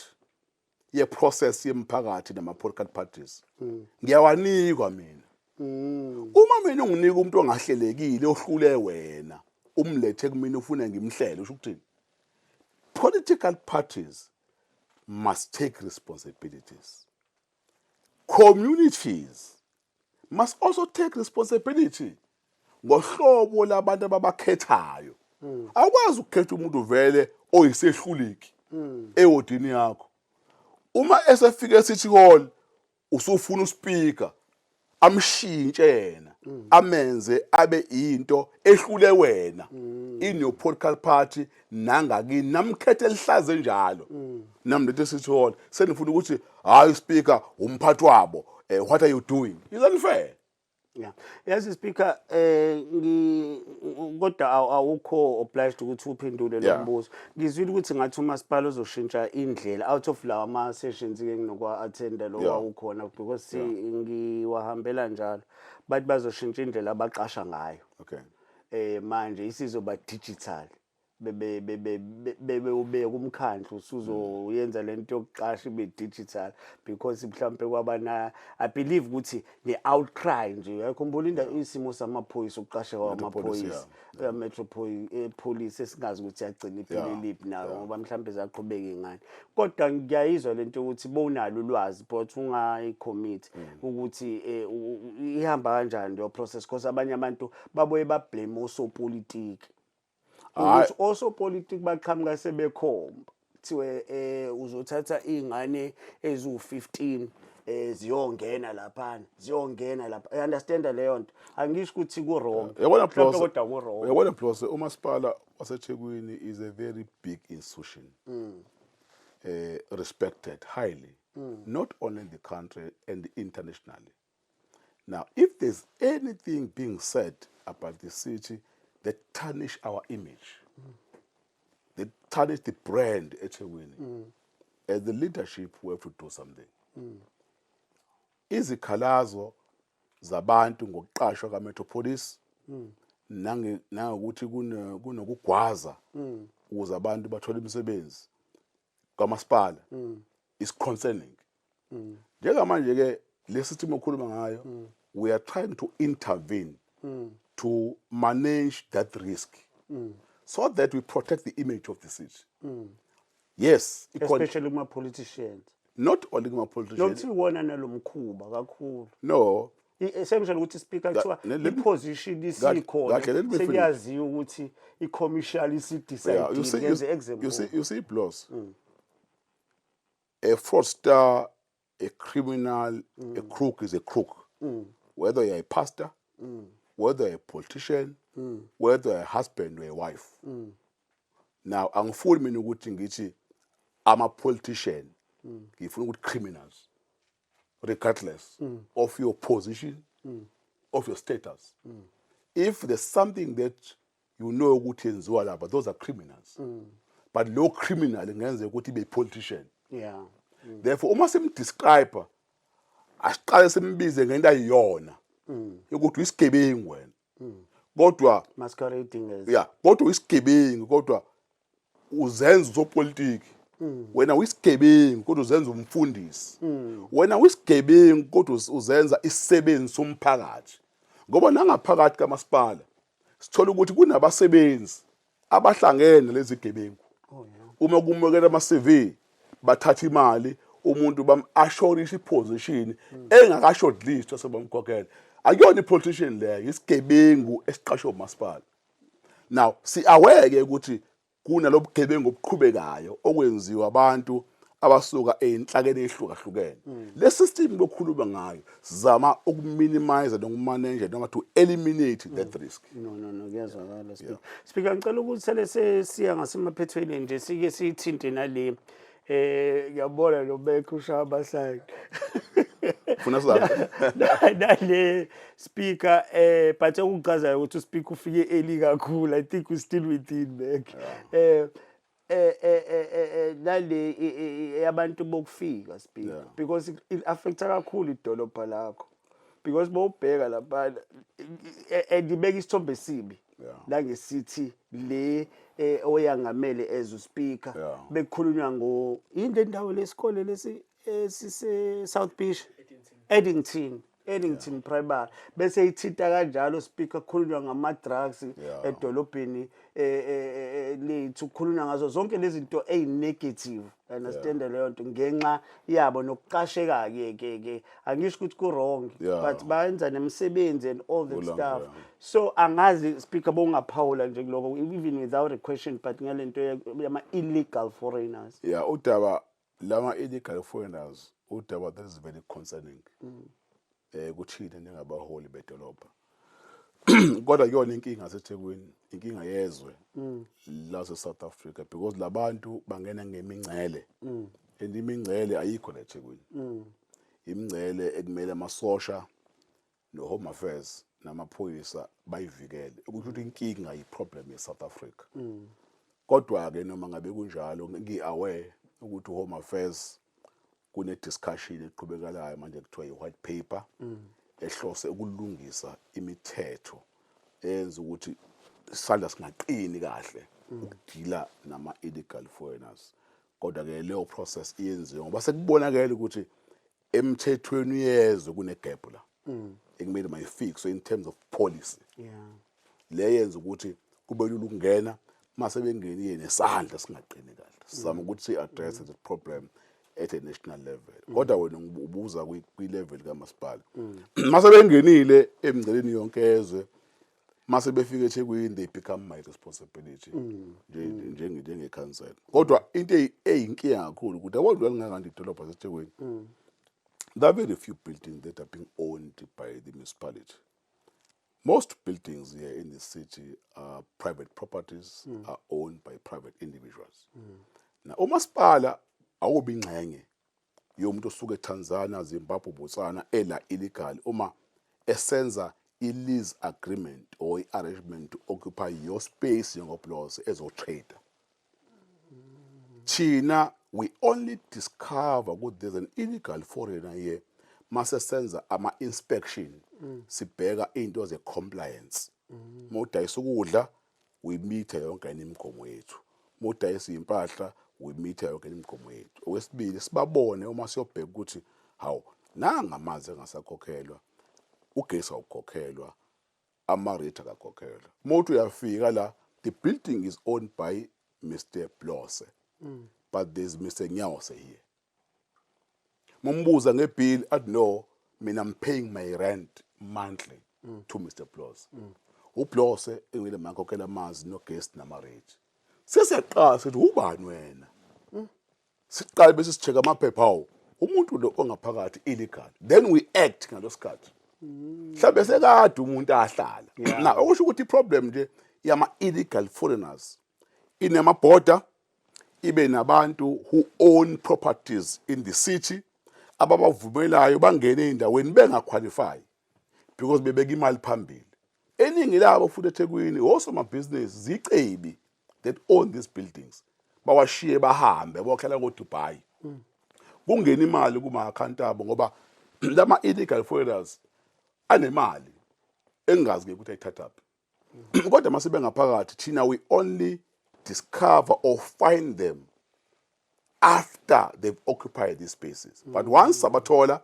ye-process yemphakathi nama-political parties. Ngiyawanikwa mina. Uma mina unginika umuntu ongahlelekile, ohlule wena, umlethe kumina, ufune ngimhlele, usho ukuthini? Political parties must take responsibilities. Communities must also take responsibility ngohlobo labantu ababakhethayo. Awukwazi ukukhetha umuntu vele oyisehluleki ewodini yakho. Uma esefika eCity Hall, usufuna uspeaker amshintshe yena, amenze abe into ehlule wena in your political party nangakini, namkhethe elihlaze njalo, namlethe eCity Hall, senifuna ukuthi hayi, speaker umphathi wabo. What are you doing is unfair. Yeah. Yazi speaker, ngi kodwa awukho obliged ukuthi uphendule lo mbuzo. Ngizwile ukuthi ngathi umasipala uzoshintsha indlela out of lawa ama sessions ke nginokwa attenda lo wawukhona, because si ngiwahambela njalo. Bathi bazoshintsha indlela abaqasha ngayo. Manje isizoba digital. Bebe bebe bebe ubeka umkhandlu usuzoyenza lento yokuqasha ibe digital, because mhlambe kwaba na, I believe ukuthi ne outcry nje. Uyakhumbula indawo, isimo samaphoyisa, ukuqasha kwamaphoyisa, metro police, esingazi ukuthi yagcina ipheleliphi nayo, ngoba mhlambe zaqhubeka ingane. Kodwa ngiyayizwa lento ukuthi bowunalo ulwazi but ungayicommit ukuthi ihamba kanjani leyo process, because abanye abantu babuye bablame osopolitiki ukuthi osopolitiki baqhamuka sebekhomba, kuthiwe uzothatha iy'ngane eziwu-15, ziyongena laphana, ziyongena lapha. I understand leyo nto, angisho ukuthi ku-wrong. Yabona Mhlawumbe, Blose, kodwa ku-wrong. Yabona Blose, umasipala waseThekwini is a very big institution. Respected highly, not only in the country and internationally. Now, if there's anything being said about the city that tarnish our image, that tarnish the brand eThekwini, as the leadership we have to do something. Izikhalazo zabantu ngokuqashwa kaMetro Police nangokuthi kunokugwaza ukuze abantu bathole imisebenzi kamasipala is concerning. Njengamanje ke le system okhuluma ngayo, we are trying to intervene to manage that risk so that we protect the image of the city. Yes, Especially kuma-politicians. Not only kuma-politician. Nokuthi iwona nalomkhuba kakhulu. No. Sengisho ukuthi, Speaker, kuthiwa i-position isikhona, Kahle, let me finish. sekuyaziwa ukuthi i-commercial Yeah, you isi-decide. see, you, Ngenze you example. see, you see, Blos, a fraudster, a criminal, a crook is a crook. Whether you're a pastor, whether you're a politician, whether you're a husband or a wife. Now, angifuni mina ukuthi ngithi ama-politician, ngifuna ukuthi criminals, regardless of your position, of your status. If there's something that you know ukuthi yenziwa lapha, those are criminals. But lo criminal kungenzeka ukuthi ibe politician. Therefore, uma simdescribe, asiqale simbize ngento ayiyona, ukuthi uyisigebengu wena. Kodwa Masquerading as yeah, kodwa uyisigebengu, kodwa uzenza usopolitiki. Wena uyisigebengu, kodwa uzenza umfundisi. Wena uyisigebengu, kodwa uzenza isisebenzi somphakathi. Ngoba nangaphakathi kamasipala sithola ukuthi kunabasebenzi abahlangene lezi gebengu. Uma kumukela ama-CV, bathatha imali, umuntu bam-assurisha i-position engaka-shortlist, sebamkhokhela. Akuyona i-politician leyo, isigebengu esiqashwe umasipala. Now si-aware-ke ukuthi kunalobugebengu obuqhubekayo okwenziwa abantu abasuka ey'nhlakeni ey'hlukahlukene. Le system lokhuluma ngayo sizama ukuminimize nokumanage noma to eliminate that risk. No, kuyazwakala, Speaker. Speaker, ngicela ukuthi sele sesiya ngasemaphethweni nje, sike siyithinte nale, ngiyabona lo bekho ushaya abahlali. Funa sizabe. Nale, Speaker, but okuchazayo ukuthi uSpeaker ufike early kakhulu. I think we still within back. Nale yabantu bokufika, Speaker, because it affecta kakhulu idolobha lakho, because bowubheka lapha and ibeka isithombe esibi nangesithi le oyangamele as uSpeaker. Bekukhulunywa ngo yini le ndawo lesikole lesi esise South Beach, Addington Primary, bese ithinta kanjalo, Speaker, kukhulunywa ngama drugs edolobheni lethu, kukhulunywa ngazo zonke lezi zinto ezinegative, understand leyo nto, ngenxa yabo nokuqasheka ke ke ke angisho ukuthi ku wrong, but bayenza nemisebenzi and all that Kulanga, stuff. So angazi, Speaker, bowungaphawula nje kuloko, even without a question, but ngalento yama illegal foreigners. Yeah, udaba lama illegal foreigners, udaba that is very concerning kuthina njengabaholi bedolobha, kodwa kuyona inkinga yaseThekwini, inkinga yezwe lase South Africa, because labantu bangena ngemingcele and imingcele ayikho la eThekwini, imingcele ekumele amasosha no Home Affairs namaphoyisa bayivikele, ukuthi inkinga yi-problem ye-South Africa. Kodwa ke noma ngabe kunjalo, ngi-aware ukuthi u-Home Affairs kune-discussion eqhubekalayo manje, kuthiwa i-white paper, ehlose ukulungisa imithetho eyenza ukuthi isandla singaqini kahle ukudila nama-illegal foreigners. Kodwa ke leyo process iyenziwe ngoba sekubonakele ukuthi emthethweni yezwe kune-gap la ekumele mayifixwe in terms of policy le yenza ukuthi kube lula ukungena mase bengenile nesandla singaqini kahle. Sizama ukuthi si-address that problem at a national level, kodwa wena ubuza kwi-level kamasipala. Mase bengenile emngceleni yonke ezwe, mase befika eThekwini, they become my responsibility njengekhansela. Kodwa into eyinkinga kakhulu ukuthi yabona lingakandi idolobha laseThekwini, there are very few buildings that are being owned by the municipality. Most buildings here in the city are private properties, are owned by private individuals. Now, umasipala awubi ingxenye yomuntu osuka eTanzania, Zimbabwe, Botswana ela illegal uma esenza i-lease agreement or i-arrangement to occupy your space njengoBlose ezotrade. Thina we only discover ukuthi there's an illegal foreigner here mase senza ama-inspection, sibheka into ze-compliance. Uma udayisa ukudla, uyimitha yonke imigomo yethu. Uma udayisa iy'mpahla, uyimitha yonke imigomo yethu. Okwesibili, sibabone uma siyobheka ukuthi hawu, nanga amanzi engasakhokhelwa, ugesi awukhokhelwa, ama-rate akakhokhelwa. Uma uthi uyafika la, the building is owned by Mr Blose, but there's Mr Nyawose here. Mumbuza ngebill, athi, "No, mina I'm paying my rent monthly to Mr Blose." UBlose engile mangikhokhela amanzi nogesi nama-rate. Sesiyaqala sithi, "Ubani wena?" Siqale bese si-check amaphepha awo umuntu lo ongaphakathi illegal, then we act ngalo sikhathi. Mhlawumbe sekade umuntu ahlala na, okusho ukuthi i-problem nje yama illegal foreigners inama-border, ibe nabantu who own properties in the city ababavumelayo bangene ey'ndaweni bengaqualify because bebeka imali phambili. Eningi labo futhi eThekwini osomabhizinisi, zicebi that own these buildings, bawashiye bahambe bokhela ko-Dubai, kungena imali kuma-akhawunti abo, ngoba lama illegal foreigners anemali engingazi-ke ukuthi ayithathaphi. Kodwa mase bengaphakathi, thina we only discover or find them after they've occupied these spaces. But once sabathola,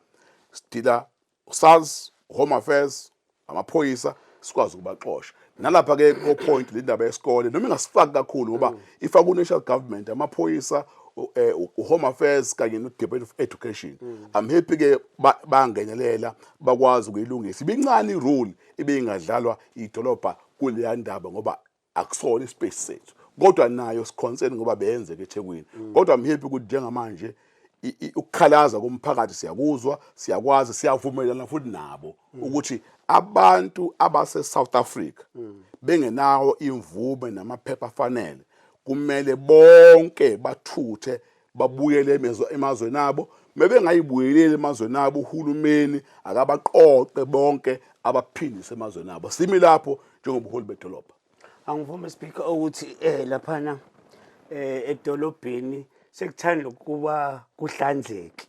sidila SARS, Home Affairs, amaphoyisa, sikwazi ukubaxosha. Nalapha ke ko point le ndaba yesikole, noma ingasifaki kakhulu ngoba ifaka ku-national government, amaphoyisa, u-Home Affairs kanye no-Department of Education. I'm happy ke bangenelela, bakwazi ukuyilungisa. Ibincane i-role ibingadlalwa idolobha kuleya ndaba ngoba akusona ispace sethu, kodwa nayo siconcern ngoba beyenzeka eThekwini. Kodwa I'm happy ukuthi njengamanje ukukhalaza komphakathi siyakuzwa, siyakwazi, siyavumelana futhi nabo ukuthi abantu abase South Africa bengenawo imvume namaphepha afanele kumele bonke bathuthe babuyele emazweni abo. Mebengayibuyeleli emazweni abo, uhulumeni akabaqoqe bonke abaphindise emazweni abo. Simi lapho njengobuholi bedolobha. Angivume, Speaker, ukuthi laphana edolobheni sekuthanda ukuba kuhlanzeke.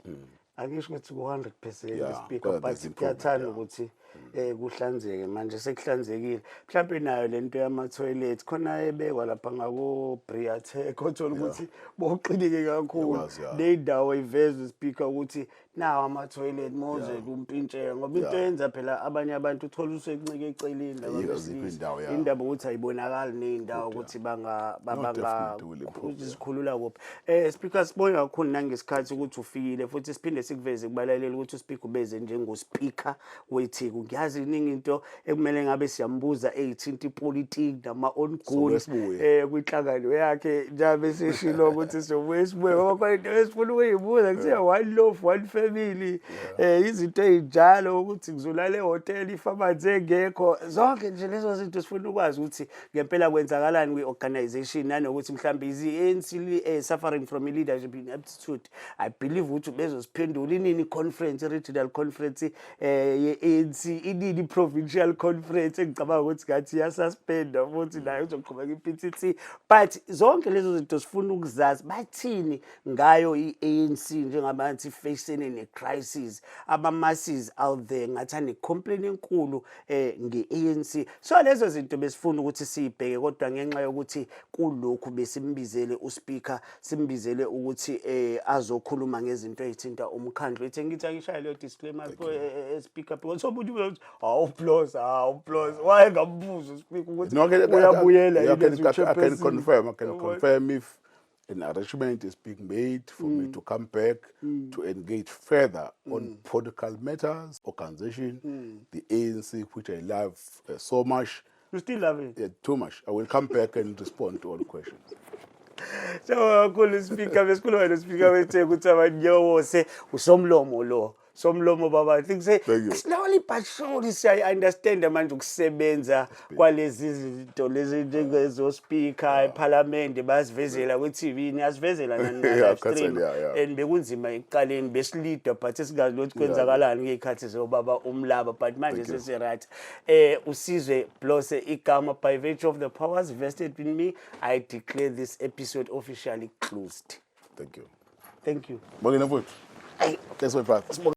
Angisho ukuthi ku-100%, Speaker, kodwa but there's improvement, kuyathanda ukuthi kuhlanzeke. Manje sekuhlanzekile. Mhlawumbe nayo lento yama-toilet khona ebekwa lapha ngako Briatech, othola ukuthi boqinike kakhulu. Ngiyakwazi, yeah. Ney'ndawo ivezwe, Speaker, ukuthi nawo ama-toilet moze kumpintsheka, ngoba into yenza phela abanye abantu uthola usekuncike eceleni laba Ayikho, azikho besilisa. iy'ndawo, yeah. Indaba ukuthi ayibonakali ney'ndawo ukuthi No, definitely will improve, yeah. zikhulula kuphi. Speaker, sibonge kakhulu nangesikhathi ukuthi ufikile, futhi siphinde sikuveze kubalaleli ukuthi uSpeaker ubeze njengoSpeaker weTheku. Ngiyazi iningi into ekumele ngabe siyambuza eyithinta ipolitiki nama-on goal Sobuye sibuye. Kwinhlangano yakhe, njengoba seshilo ukuthi sizobuye sibuye, ngoba khona into esifuna ukuyibuza, kuthiwa one love, one family, izinto ey'njalo, ukuthi ngizolala ehhotela if amanzi engekho, zonke nje lezo zinto sifuna ukwazi ukuthi ngempela kwenzakalani kwi-organization, nanokuthi mhlawumbe is i-ANC suffering from i-leadership ineptitude. I believe ukuthi bezosiphendula. Inini i-conference, i-regional conference ye-ANC? Inini i-provincial conference, engicabanga ukuthi ngathi iyasuspenda futhi nayo izoqhubeka i-PTT? But zonke lezo zinto sifuna ukuzazi, bathini ngayo i-ANC njengabantu ifacene ne-crisis. Ama-masses out there ngathi ane-complain enkulu nge-ANC. So lezo zinto besifuna ukuthi siyibheke, kodwa ngenxa yokuthi kulokhu besimbizele uSpeaker, simbizele ukuthi azokhuluma ngezinto ey'thinta umkhandlu. Ithi ngithi angishaye leyo disclaimer, Speaker, because omunye umuntu hawu Blose, hawu Blose, wayengambuza uSpeaker ukuthi No, uyabuyela I yini as I can u-chairperson. confirm. I can Yabona? confirm if an arrangement is being made for me to come back to engage further on political matters, organization, the ANC, which I love so much, You still love it? Yeah, too much. I will come back and respond to all questions. Siyabonga kakhulu, Speaker. Besikhuluma noSpeaker weTheku uThabani Nyawose, usomlomo lo. Somlomo baba, I think say Thank you. Slowly but surely siyayi-understand manje ukusebenza kwalezi zinto lezi njengezo speaker eParliament, bayasivezela kwi-TV, niyasivezela nani live stream. Khathele, yeah. And bekunzima ekuqaleni, besilida but singazi ukuthi kwenzakalani ngey'khathi zobaba umlaba, but manje Thank you. sesi-right. Usizwe Blose igama. By virtue of the powers vested in me, I declare this episode officially closed. Thank you. Thank you. Bongile mfowethu. Ayi. Thanks, my brother.